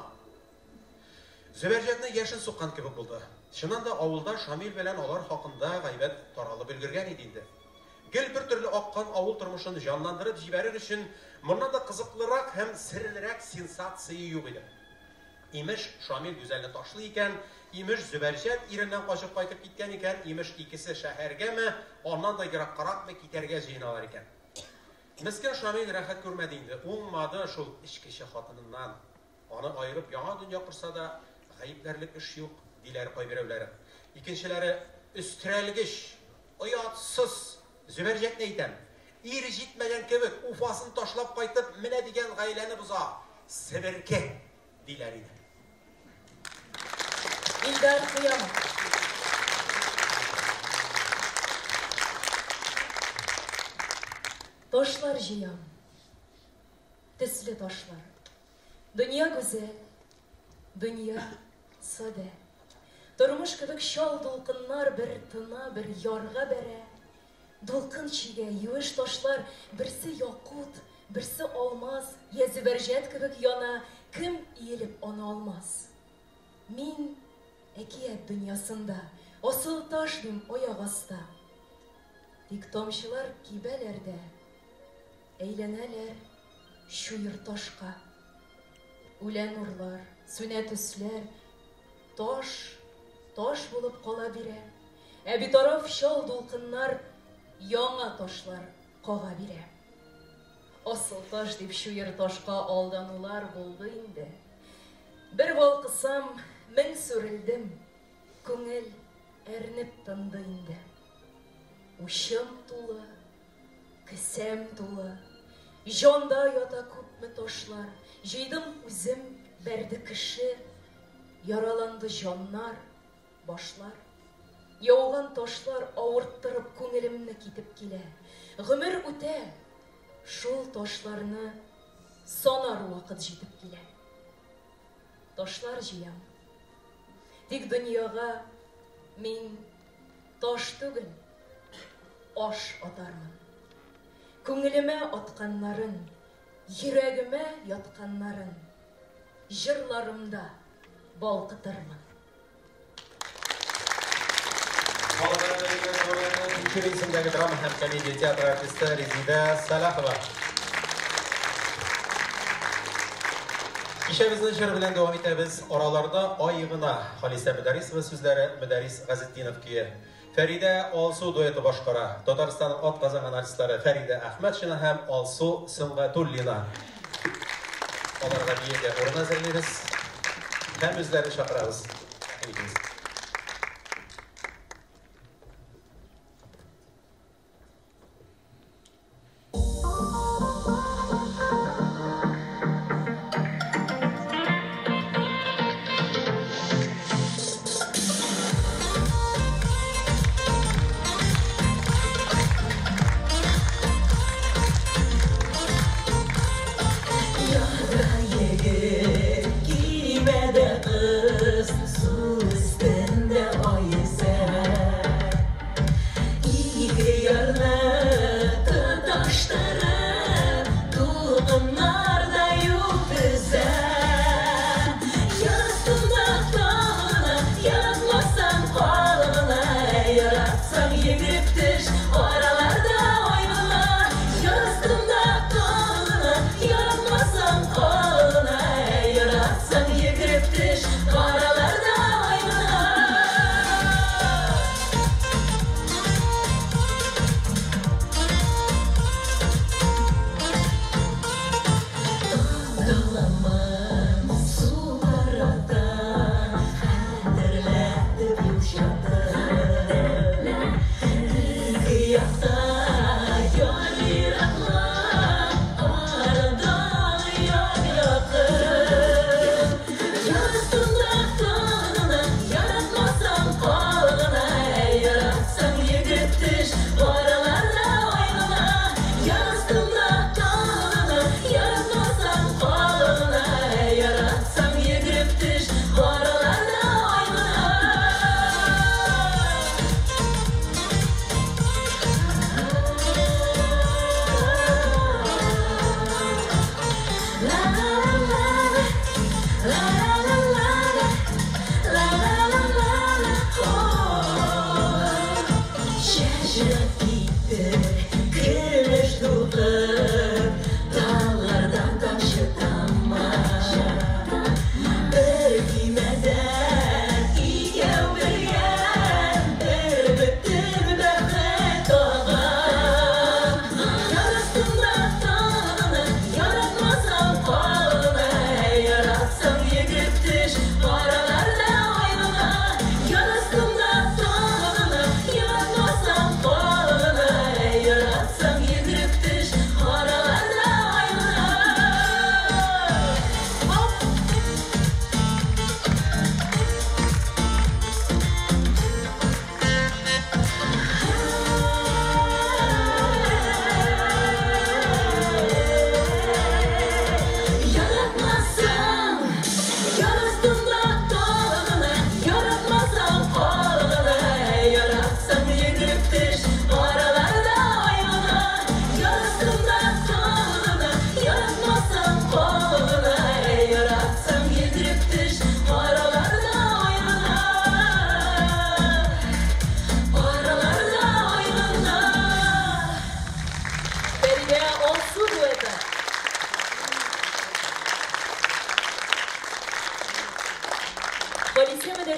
Зөбәрҗәтне яшен суккан кебек булды. Чыннан да авылда Шамил белән алар хакында гайбәт таралып өлгергән иде инде. Гел бер төрле аккан авыл тормышын җанландырып җибәрер өчен моннан да кызыклырак һәм серлерәк сенсация юк иде. Имеш, Шамил Гүзәлне ташлый икән, имеш, Зөбәрҗәт иреннән качып кайтып киткән икән, имеш, икесе шәһәргәме, аннан да ераккаракмы китәргә җыеналар икән. Мескен Шамил рәхәт күрмәде инде, уңмады шул эчкече хатыныннан. Аны аерып яңа дөнья корса да, гаепләрлек эш юк, диләр кайберәүләре. Икенчеләре, өстерәлгеч, оятсыз, Зөбәрҗәтне әйтәм, ир җитмәгән кебек, Уфасын ташлап кайтып, менә дигән гаиләне боза, себерке, диләр иде. Илдар Кыямов. Ташлар җыям. Төсле ташлар. Дөнья гүзәл, дөнья садә. Тормыш кебек чал дулкыннар бер тына, бер ярга бәрә. Дулкын чигә, юеш ташлар берсе якут, берсе алмаз, я зөбәрҗәт кебек яна, кем иелеп аны алмас? Мин әкият дөньясында, асыл таш дим аяк аста. Тик тамчылар кибәләр дә, әйләнәләр чуер ташка. Үлә нурлар, сүнә төсләр, таш, таш булып кала бирә. Ә битараф чал дулкыннар яңа ташлар кага бирә. Асыл таш дип чуер ташка алданулар булды инде. Бер балкысам, мең сүрелдем, күңел әрнеп тынды инде. Учым тулы, кесәм тулы, җанда ята күпме ташлар, җыйдым үзем, бәрде кеше, яраланды җаннар, башлар. Яуган ташлар авырттырып күңелемне китеп килә. Гомер үтә, шул ташларны санар вакыт җитеп килә. Ташлар җыям. Тик дөньяга мин таш түгел, аш атармын. Күңелемә атканнарын, йөрәгемә ятканнарын җырларымда балкытырмын. Тинчурин исемендәге драма һәм комедия театры артисты Резидә Сәлахова. Кичәбезне җыр белән дәвам итәбез. Араларда ай гына. Халисә Мөдәрисова сүзләре, Мөдәрис Газетдинов көе. Фәридә Алсу дуэты башкара. Татарстанның атказанган артистлары Фәридә Әхмәтшина һәм Алсу Сөнгатуллина. Аларга биергә урын әзерлибез һәм үзләрен чакырабыз. Рәхим итегез. Ярда егет, кимәдә кыз, су өсте.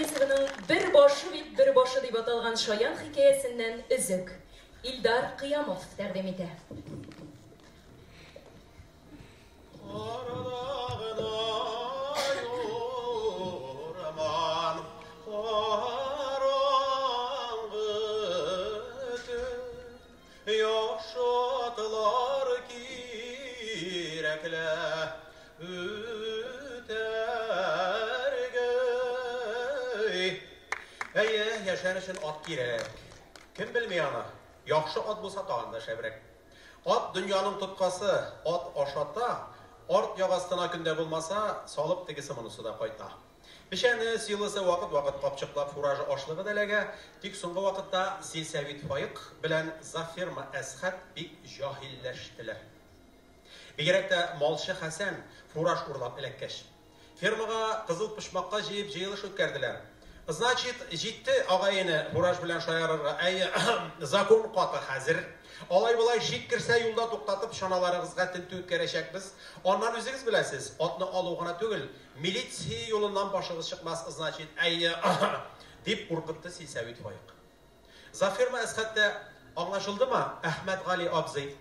Мөдәррисованың Бер башы бит бер башы дип аталган шаян хикәясеннән өзек. Илдар Кыямов тәкъдим итә. Урман караңгы төн, Яхшы атлар кирәкле үтәргә. Әйе, яшәр өчен ат кирәк. Кем белми аны? Яхшы ат булса тагын да шәбрәк. Ат дөньяның тоткасы, ат ашата, арт як астына көндә булмаса, салып тегесе монысы да кайта. Печәне, силосы вакыт-вакыт капчыклап фуражы ашлыгы да эләгә, тик соңгы вакытта сельсовет Фаик белән завферма Әсхәт бик җаһилләштеләр. Бигрәк тә малчы Хәсән фураж урлап эләккәч. Фермага кызыл почмакка җыеп җыелыш үткәрделәр. Значит, җитте, агай-эне, фураж белән шаярырга. Әйе, закон каты хәзер. Алай-болай шик керсә, юлда туктатып, чаналарыгызга тентү үткәрәчәкбез. Аннан үзегез беләсез, атны алу гына түгел, милиция юлыннан башыгыз чыкмас, значит, әйе, дип куркытты сельсовет Фаик. Завферма Әсхәт тә, Аңлашылдымы, Әхмәтгали абзый?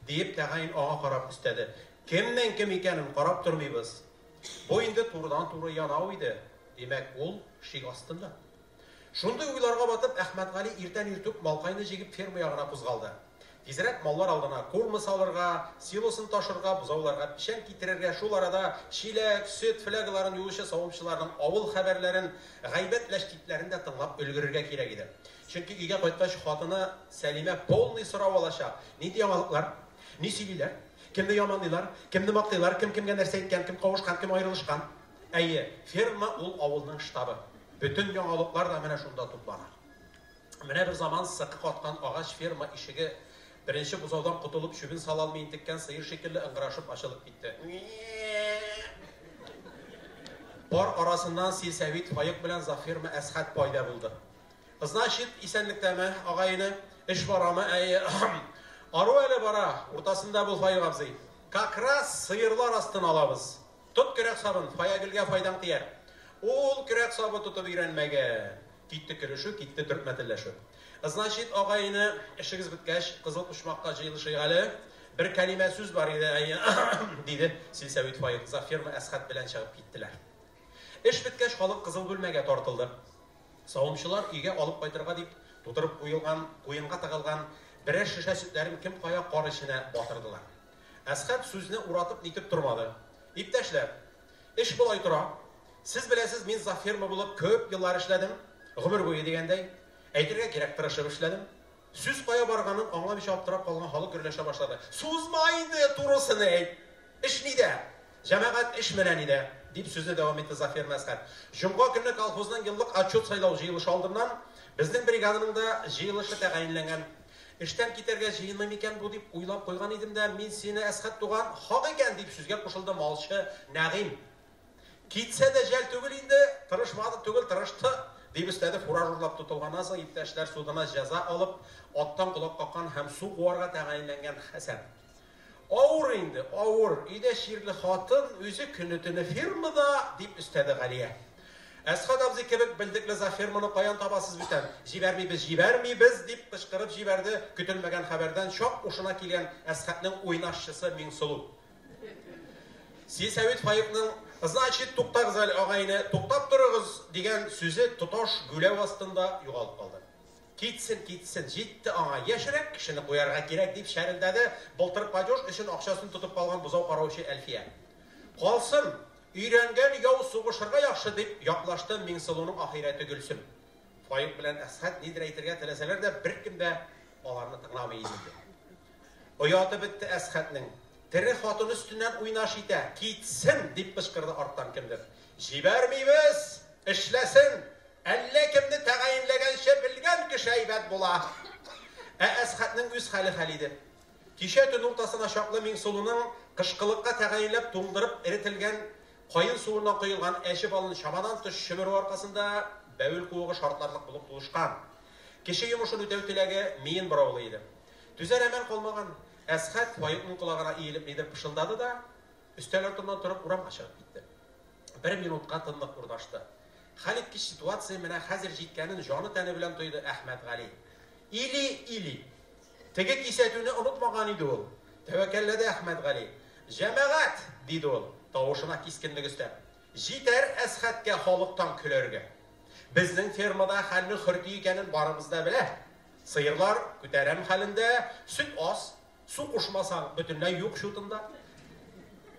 Диеп, тәгаен аңа карап өстәде. Кемнең кем икәнен карап тормыйбыз. Бу инде турыдан-туры янау иде. Димәк, ул шик астында. Шундый уйларга батып, Әхмәтгали иртән-иртүк малкайны җигеп ферма ягына кузгалды. Тизрәк маллар алдына курмы салырга, силосын ташырга, бозауларга печән китерергә, шул арада чиләк, сөт флягаларын юучы савымчыларның авыл хәбәрләрен, гайбәт-ләчтитләрен дә тыңлап өлгерергә кирәк иде. Чөнки өйгә кайткач хатыны Сәлимә полный сорау алачак, Нинди яңалыклар? Ни сөйлиләр? Кемне яманлыйлар? Кемне мактыйлар? Кем кемгә нәрсә әйткән? Кем кавышкан? Кем аерылышкан? Әйе, ферма ул авылның штабы. Бөтен яңалыклар да менә шунда туплана. Менә бер заман сыкы каткан агач ферма ишеге беренче бозаудан котылып чүбен сала алмый интеккән сыер шикелле ыңгырашып ачылып китте. Пар арасыннан сельсовет Фаек белән завферма Әсхәт пайда булды. Ызначит, исәнлектәме, агай-эне? Эш барамы? Әйе. Ару әле бара, уртасында бул, Фаек абзый. Как раз сыерлар астын алабыз. Тот көрәк сабын, Фаягөлгә файдаң тияр. Ул көрәк сабы тотып өйрәнмәгән. Китте көлешү, китте төртмә телләшү. Ызначит, агай-эне, эшегез беткәч, кызыл почмакка җыелышыйк әле. Бер кәлимә сүз бар иде, әйе, диде сельсовет Фаек. Завферма Әсхәт белән чыгып киттеләр. Эш беткәч, халык кызыл бүлмәгә тартылды. Савымчылар өйгә алып кайтырга дип тутырып куелган, куенга тыгылган берәр шешә сөтләрен кем кая кар эченә батырдылар. Әсхәт сүзне уратып-нитеп тормады. Иптәшләр, эш болай тора. Сез беләсез, мин завферма булып көп еллар эшләдем. Гомер буе дигәндәй. Әйтергә кирәк, тырышып эшләдем. Сүз кая барганын аңламыйча аптырап калган халык гөрләшә башлады. Сузма инде, турысын әйт! Эш нидә? Җәмәгать, эш менә нидә! дип сүзне дәвам итте Зафир Мәсхәт. Җомга көнне колхозның еллык отчет-сайлау җыелышы алдыннан безнең бригаданың да җыелышы тәгаенләнгән. Эштән китәргә җыенмый микән бу дип уйлап куйган идем дә, мин сине, Әсхәт туган, хак икән, дип сүзгә кушылды малчы Нәгыйм. Китсә дә жәл түгел инде, тырышмады түгел, тырышты, дип өстәде фураж урлап тотылганнан соң иптәшләр судына җәза алып, аттан колак каккан һәм су куарга тәгаенләнгән Хәсән. Авыр инде, авыр, өйдә чирле хатын, үзе көне-төне фермада, дип өстәде Галия. Әсхәт абзый кебек белдекле завферманы каян табасыз бүтән? Җибәрмибез, җибәрмибез, дип кычкырып җибәрде көтелмәгән хәбәрдән чак ушына килгән Әсхәтнең уйнашчысы Миңсылу. Сельсовет Фаикның Значит, туктагыз әле, агай-эне, туктап торыгыз, дигән сүзе тоташ гүләү астында югалып калды. Китсен, китсен, җитте аңа, яшьрәк кешене куярга кирәк, дип чәрелдәде былтыр падеж өчен акчасын тотып калган бозау караучы Әлфия. Калсын, өйрәнгән яу сугышырга яхшы, дип яклашты Миңсылуның ахирәте Гөлсем. Фаик белән Әсхәт нидер әйтергә теләсәләр дә, беркем дә аларны тыңламый иде инде. Ояты бетте Әсхәтнең. Тере хатын өстеннән уйнаш итә. Китсен! дип кычкырды арттан кемдер. Җибәрмибез! Эшләсен! Әллә кемне тәгаенләгәнче белгән кеше әйбәт була. Ә Әсхәтнең үз хәле хәл иде. Кичә төн уртасына чаклы Миңсылуның кышкылыкка тәгаенләп туңдырып эретелгән каен суыннан коелган әче балын чамадан тыш чөмерү аркасында бәвел куыгы шартларлык булып тулышкан. Кеше йомышын үтәү теләге миен бораулый иде. Түзәр әмәл калмаган Әсхәт Фаикның колагына иелеп нидер пышылдады да, өстәл артыннан торып урамга чыгып китте. Бер минутка тынлык урнашты. Хәлиткеч ситуация менә хәзер җиткәнен җаны-тәне белән тойды Әхмәтгали. Или, или. Теге кисәтүне онытмаган иде ул. Тәвәккәлләде Әхмәтгали. Җәмәгать! диде ул, тавышына кискенлек өстәп. Җитәр Әсхәткә халыктан көләргә. Безнең фермада хәлнең хөрти икәнен барыбыз да белә. Сыерлар күтәрәм хәлендә, сөт аз, су кушмасаң, бөтенләй юк чутында.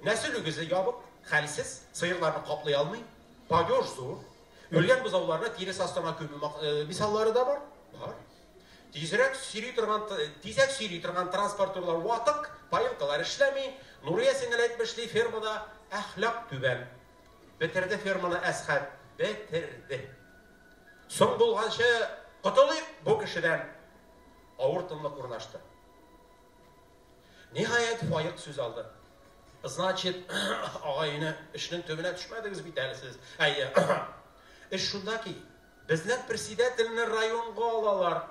Нәсел үгезе ябык, хәлсез, сыерларны каплый алмый. Падеж зур. Үлгән бозауларны тирес астына күмү мисаллары да бар. Бар. Тизрәк сөйри торган, тизәк сөйри торган транспортерлар ватык, поилкалар эшләми. Нурия сеңел әйтмешли, фермада әхлак түбән. Бетерде ферманы Әсхәт, бетерде. Соң булганчы котылыйк бу кешедән. Авыр тынлык урнашты. Ниһаять, Фаик сүз алды. Значит, агай-эне, эшнең төбенә төшмәдегез бит әле сез. Әйе. Эш шунда ки, безнең председательне районга алалар.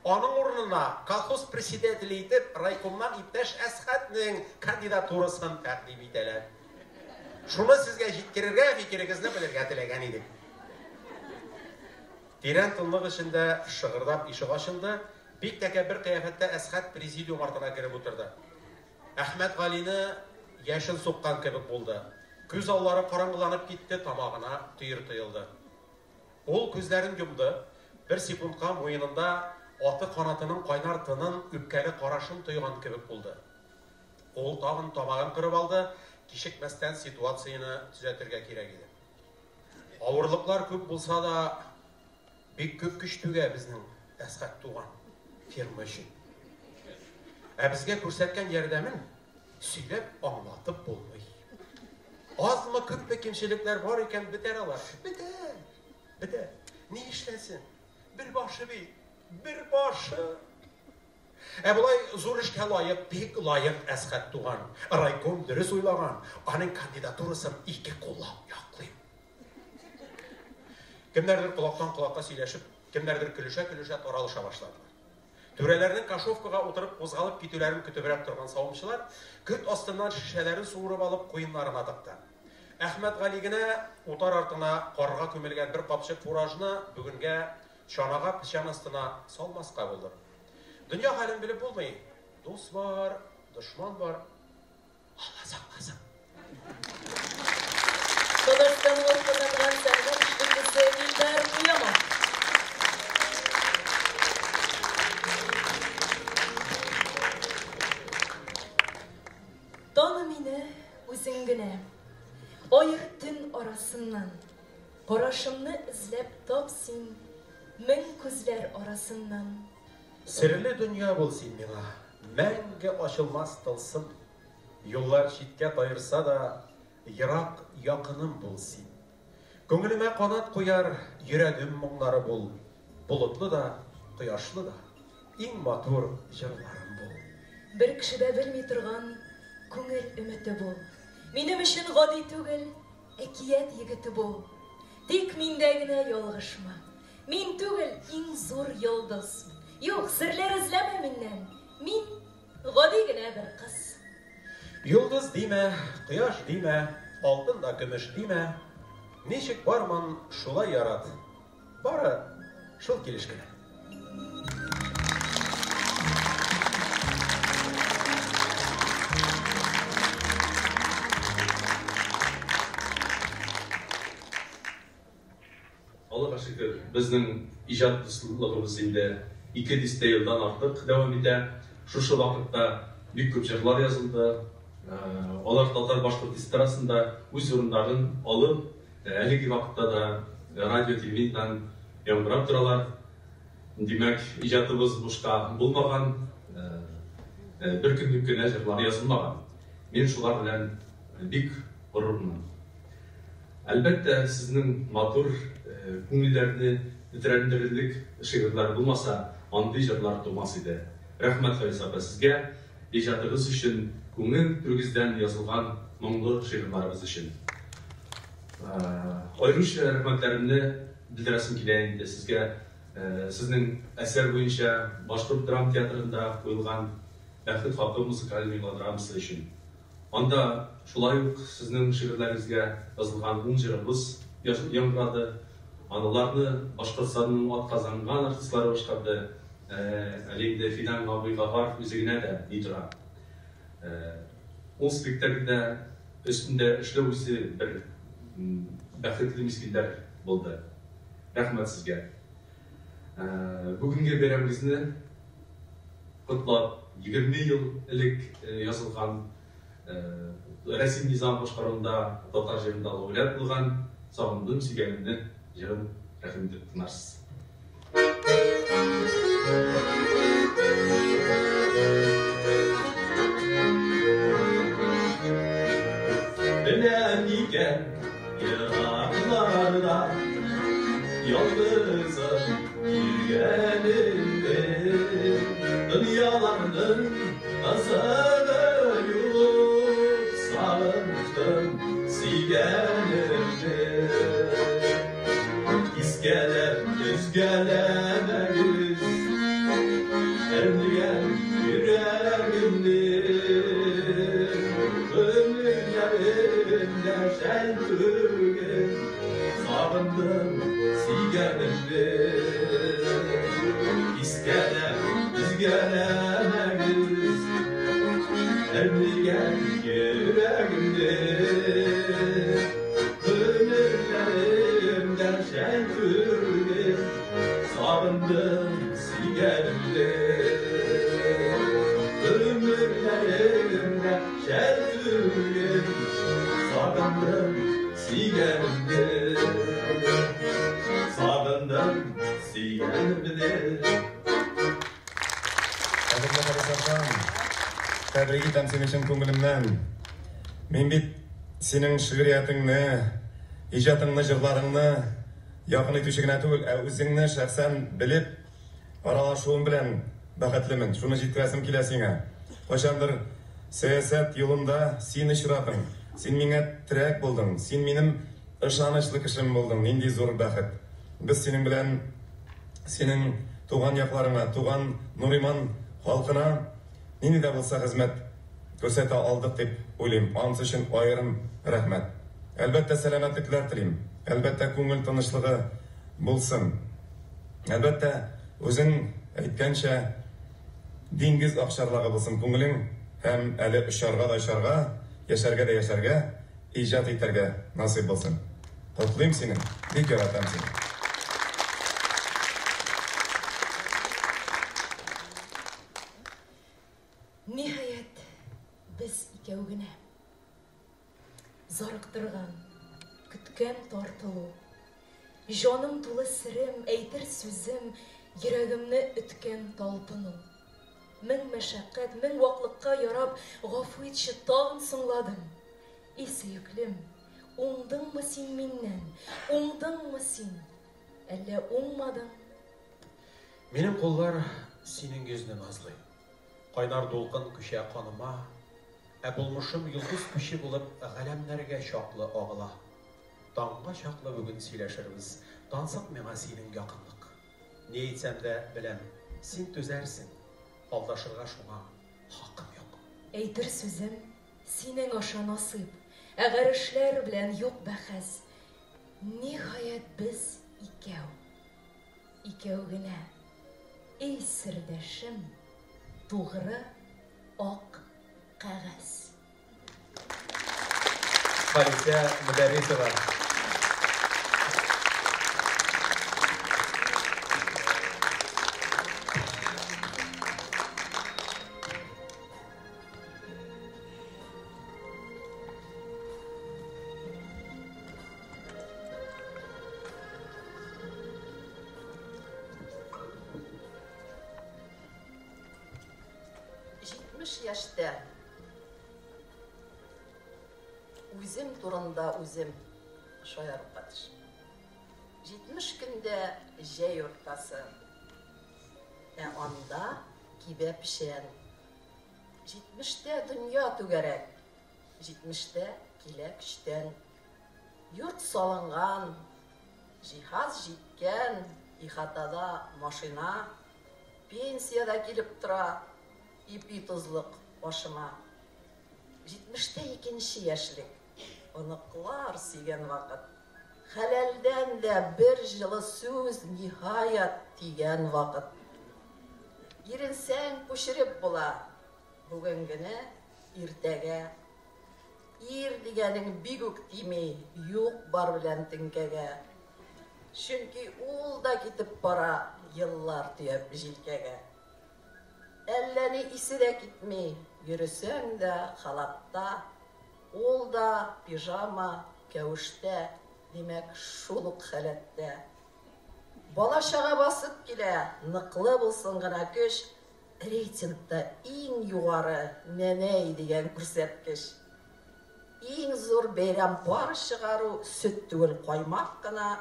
Аның урынына колхоз председателе итеп райкомнан иптәш Әсхәтнең кандидатурасын тәкъдим итәләр. Шуны сезгә җиткерергә, фикерегезне белергә теләгән идек. Тирән тынлык эчендә шыгырдап ишек ачылды. Бик тәкәббер кыяфәттә Әсхәт президиум артына кереп утырды. Әхмәтгалине яшен суккан кебек булды. Күз аллары караңгыланып китте, тамагына төер тоелды. Ул күзләрен йомды, бер секундка муенында аты канатының кайнар тынын, үпкәле карашын тойган кебек булды. Ул тагын тамагын кырып алды, кичекмәстән ситуацияне төзәтергә кирәк иде. Авырлыклар күп булса да, бик күп көч түгә безнең Әсхәт туган ферма өчен. Ә безгә күрсәткән ярдәмен сөйләп аңлатып булмый. Азмы күпме кимчелекләр бар икән, бетәр алар. Бетәр. Бетәр. Ни эшләсен? Бер башы бит. Бер башы. Ә болай зур эшкә лаек, бик лаек Әсхәт туган. Райком дөрес уйлаган, аның кандидатурасын ике куллап яклыйм. Кемнәрдер колактан колакка сөйләшеп, кемнәрдер көлешә-көлешә таралыша башладылар. Түрәләрнең кошовкага утырып кузгалып китүләрен көтебрәк торган савымчылар көрт астыннан шешәләрен суырып алып куеннарына тыкты. Әхмәтгали генә утар артына карга күмелгән бер капчык фуражны бүгенгә чанага печән астына салмаска булды. Дөнья хәлен белеп булмый. Дус бар, дошман бар. Алла сакласын. Татарстанның атказанган сәнгать эшлеклесе Илдар Кыямов. Таны мине үзең генә. Аер төн арасыннан. Карашымны эзләп тап син мең күзләр арасыннан. Серле дөнья бул син миңа, мәңге ачылмас тылсым. Юллар читкә таерса да, ерак якыным бул син. Күңелемә канат куяр йөрәгем моңнары бул. Болытлы да, кояшлы да, иң матур җырларым бул. Бер кеше дә белми торган күңел өмете бул. Минем өчен гади түгел, әкият егете бул. Тик миндә генә ялгышма. Мин түгел иң зур йолдыз. Юк, серләр эзләмә миннән. Мин гади генә бер кыз. Йолдыз димә, кояш димә, алтын да көмеш димә. Ничек бармын, шулай ярат. Бары шул килеш кенә. Аллага шөкер, безнең иҗат дуслыгыбыз инде ике дистә елдан артык дәвам итә. Шушы вакытта бик күп җырлар язылды. Алар татар-башкорт эстрадасында үз урыннарын алып, әлеге вакытта да радио-телевидениедән яңгырап торалар. Димәк, иҗатыбыз бушка булмаган, бер көнлек кенә җырлар язылмаган. Мин шулар белән бик горурланам. Әлбәттә, сезнең матур, күңелләрне тетрәндерерлек шигырьләр булмаса, андый җырлар тумас иде. Рәхмәт, Халисә апа, сезгә иҗатыгыз өчен, күңел түрегездән язылган моңлы шигырьләрегез өчен. Аеруча рәхмәтләремне белдерәсем килә инде сезгә, сезнең әсәр буенча Башкорт драма театрында куелган Бәхет хакы музыкаль мелодрамасы өчен. Анда шулай ук сезнең шигырьләрегезгә язылган ун җырыбыз яңгырады. Аналарны Башкортстанның атказанган артистлары башкарды. Әле инде Фидан абый Гафаров үзе генә дә ни тора. Ул спектакльдә өстендә эшләү үзе бер бәхетле мизгелләр булды. Рәхмәт сезгә. Бүгенге бәйрәмегезне котлап, 20 ел элек язылган Рәсим Низам башкаруында татар җырында лауреат булган Сагындым сөйгәнемне җырын рәхим итеп тыңларсыз. Беләм икән еракларда ялгызым йөргәнемне, дөньяларның кызыгы юк, сагындым сөйгәнемне. Кискәләп, өзгәләмәгез әрнегән йөрәгемне. Гомерләремдә жәл түгел, сагындым сөйгәнемне. Кискәләп, өзгәләмәгез әрнегән йөрәгемне. Гомерләремдә жәл түгел, сагындым сөйгәнемне. Гомерләремдә жәл түгел, сагындым сөйгәнемне. Сагындым сөйгәнемне. Кадерле Халисә апам, тәбрик итәм сине чын күңелемнән. Мин бит синең шигъриятеңне, иҗатыңны, җырларыңны якын итүче генә түгел, ә үзеңне шәхсән белеп, аралашуым белән бәхетлемен. Шуны җиткерәсем килә сиңа. Кайчандыр сәясәт юлында син очрадың, син миңа терәк булдың, син минем ышанычлы кешем булдың. Нинди зур бәхет. Без синең белән синең туган якларыңа, туган Нуриман халкына нинди дә булса хезмәт күрсәтә алдык дип уйлыйм. Анысы өчен аерым рәхмәт. Әлбәттә, сәламәтлекләр телим. Әлбәттә, күңел тынычлыгы булсын. Әлбәттә, үзең әйткәнчә, диңгез акчарлагы булсын күңелең һәм әле очарга да очарга, яшәргә дә яшәргә, иҗат итәргә насыйп булсын. Котлыйм сине, бик яратам сине. Ниһаять, без икәү генә. Зарыктырган, көткән тартылу. Җаным тулы серем, әйтер сүзем, йөрәгемне өткән талпыну. Мең мәшәкать, мең ваклыкка ярап, гафу итче, тагын соңладым. И сөеклем, уңдыңмы син миннән, уңдыңмы син, әллә уңмадың? Минем куллар синең йөзне назлый. Кайнар дулкын күчә каныма, ә булмышым йолдыз күче булып галәмнәргә чаклы агыла. Таңга чаклы бүген сөйләшербез, тансык миңа синең якынлык. Ни әйтсәм дә, беләм, син түзәрсең, алдашырга шуңа хакым юк. Әйтер сүзем синең аша насыйп, ә гарешләр белән юк бәхәс. Ниһаять, без икәү. Икәү генә. Эй, сердәшем, тугры ак кәгазь. Халисә Мөдәррисова. 70 яшьтә үзем турында үзем шаярып катыш. 70 көндә җәй уртасы. Ә анда кибә печән. 70-тә дөнья түгәрәк. 70-тә килә көчтән. Йорт салынган, җиһаз җиткән, ихатада машина, пенсия дә килеп тора, ипи тозлык ашыма. 70-тә икенче яшьлек, оныклар сөйгән вакыт. Хәләлдән дә бер җылы сүз, ниһаять, тигән вакыт. Иренсәң, күчереп була бүгенгене иртәгә. Ир дигәнең бик үк тими юк-бар белән теңкәгә. Чөнки ул да китеп бара еллар төяп җилкәгә. Әллә ни исе дә китми, йөресәң дә халатта, ул да пижама, кәвештә, димәк, шул ук халәттә. Бала-чага басып килә, ныклы булсын гына көч, рейтингта иң югары нәнәй дигән күрсәткеч. Иң зур бәйрәм пар чыгару, сөт түгел каймак кына,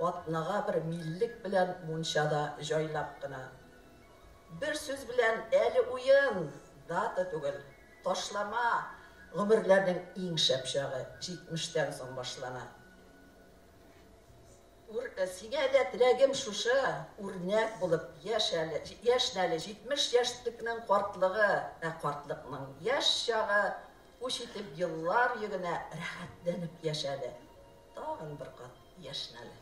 атнага бер миллек белән мунчада җайлап кына. Бер сүз белән әле уен, дата түгел, ташлама, гомерләрнең иң шәп чагы җитмештән соң башлана. Ур, сиңа дә теләгем шушы, үрнәк булып яшь әле, яшьнәле, 70 яшьлекнең картлыгы, ә картлыкның яшь чагы, үч итеп еллар йөгенә рәхәтләнеп яшәле. Тагын бер кат яшьнәле.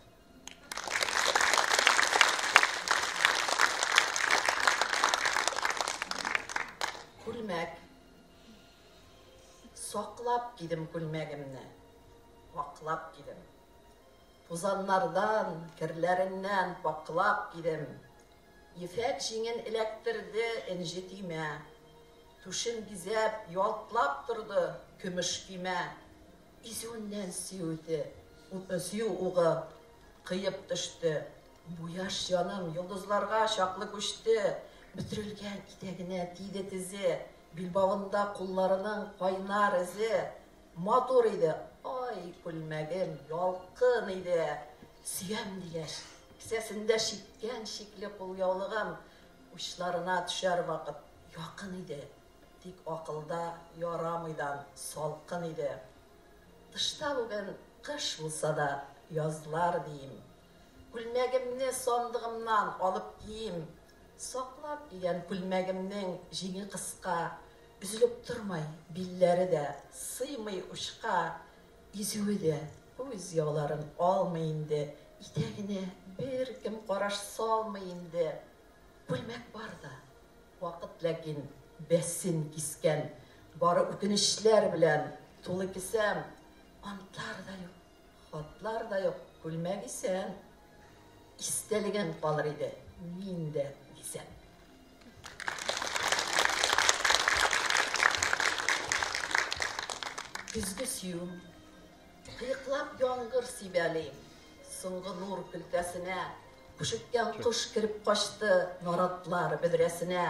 Күлмәк. Саклап кидем күлмәгемне, ваклап кидем. Тузаннардан, керләреннән пакълап кидем. Ефәк җиңен эләктерде энҗе төймә. Түшен бизәп, ялтлап торды көмеш көймә. Изүеннән сөю үте, сөю угы кыеп төште. Бу яшь җаным йолдызларга чаклы күчте. Бөтерелгән итәгенә тиде тезе, билбавында кулларының кайнар эзе. Матур иде, ай, күлмәгем, ялкын иде. Сөям дигәч, кесәсендә чиккән шикле кулъяулыгым учларына төшәр вакыт якын иде. Тик акылда ярамыйдан салкын иде. Тышта бүген кыш булса да, язлар диим. Күлмәгемне сандыгымнан алып киим. Саклап кигән күлмәгемнең җиңе кыска, өзелеп тормай, билләре дә сыймый учка, изүе дә күз яуларын алмый инде, итәгенә беркем караш салмый инде. Күлмәк бар да, вакыт ләкин бәсен кискән, бары үкенечләр белән тулы кесәм, антлар да юк, хатлар да юк, күлмәк исән. Истәлегең калыр иде, мин дә дисәм. Көзге сөю. Кыеклап яңгыр сибәли. Соңгы нур көлтәсенә күшеккән кош кереп качты наратлар бөдрәсенә.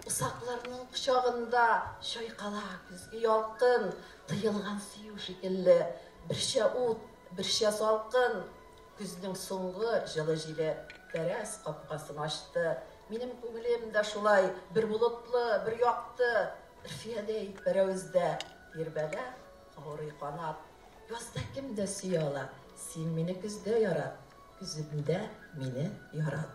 Усакларның кочагында чайкала көзге ялкын, тыелган сөю шикелле, берчә ут, берчә салкын. Көзнең соңгы җылы җиле тәрәз капкасын ачты. Минем күңелем дә шулай бер болытлы, бер якты. Өрфиядәй пәрәвездә тирбәлә каурый канат. Язда кем дә сөя ала, син мине көздә ярат, көземдә мине ярат.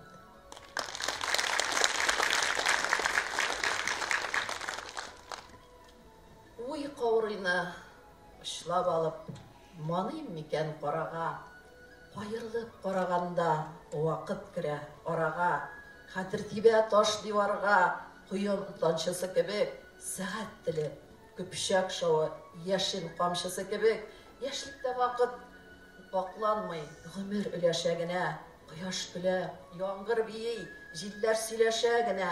Уй каурыйны очлап алып, маныйм микән карага? Каерылып караганда вакыт керә арага. Хәтер тибә таш диварга, коем тамчысы кебек, сәгать теле, көпчәк шавы, яшен камчысы кебек. Яшьлектә вакыт вакланмый, гомер өләшә генә. Кояш көлә, яңгыр бии, җилләр сөйләшә генә.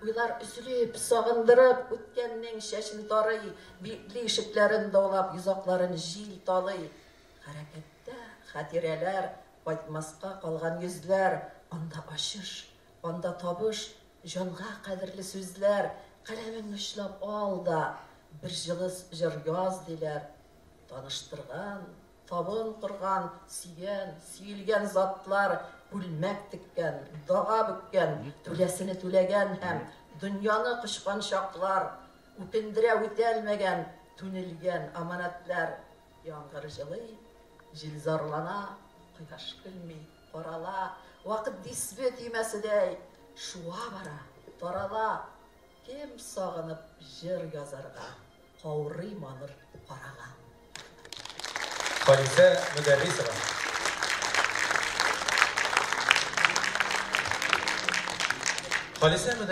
Уйлар өзелеп, сагындырып, үткәннең чәчен тарый, бикле ишекләрен даулап, йозакларын җил талый. Хәрәкәттә хатирәләр, кайтмаска калган йөзләр, анда ачыш, анда табыш, җанга кадерле сүзләр, каләмеңне очлап ал да, бер җылы җыр яз, диләр. Таныштырган, табын корган, сөйгән, сөелгән затлар, күлмәк теккән, дага бөккән, түләсене түләгән һәм дөньяны кочкан чаклар, үкендерә үтәлмәгән, түнелгән аманәтләр. Яңгыр җылый, җил зарлана, кояш көлми, карала, вакыт дисбе төймәседәй шуа бара, тарала. Кем сагынып җыр язарга каурый маныр карага. Халисә Мөдәррисова. Халисә.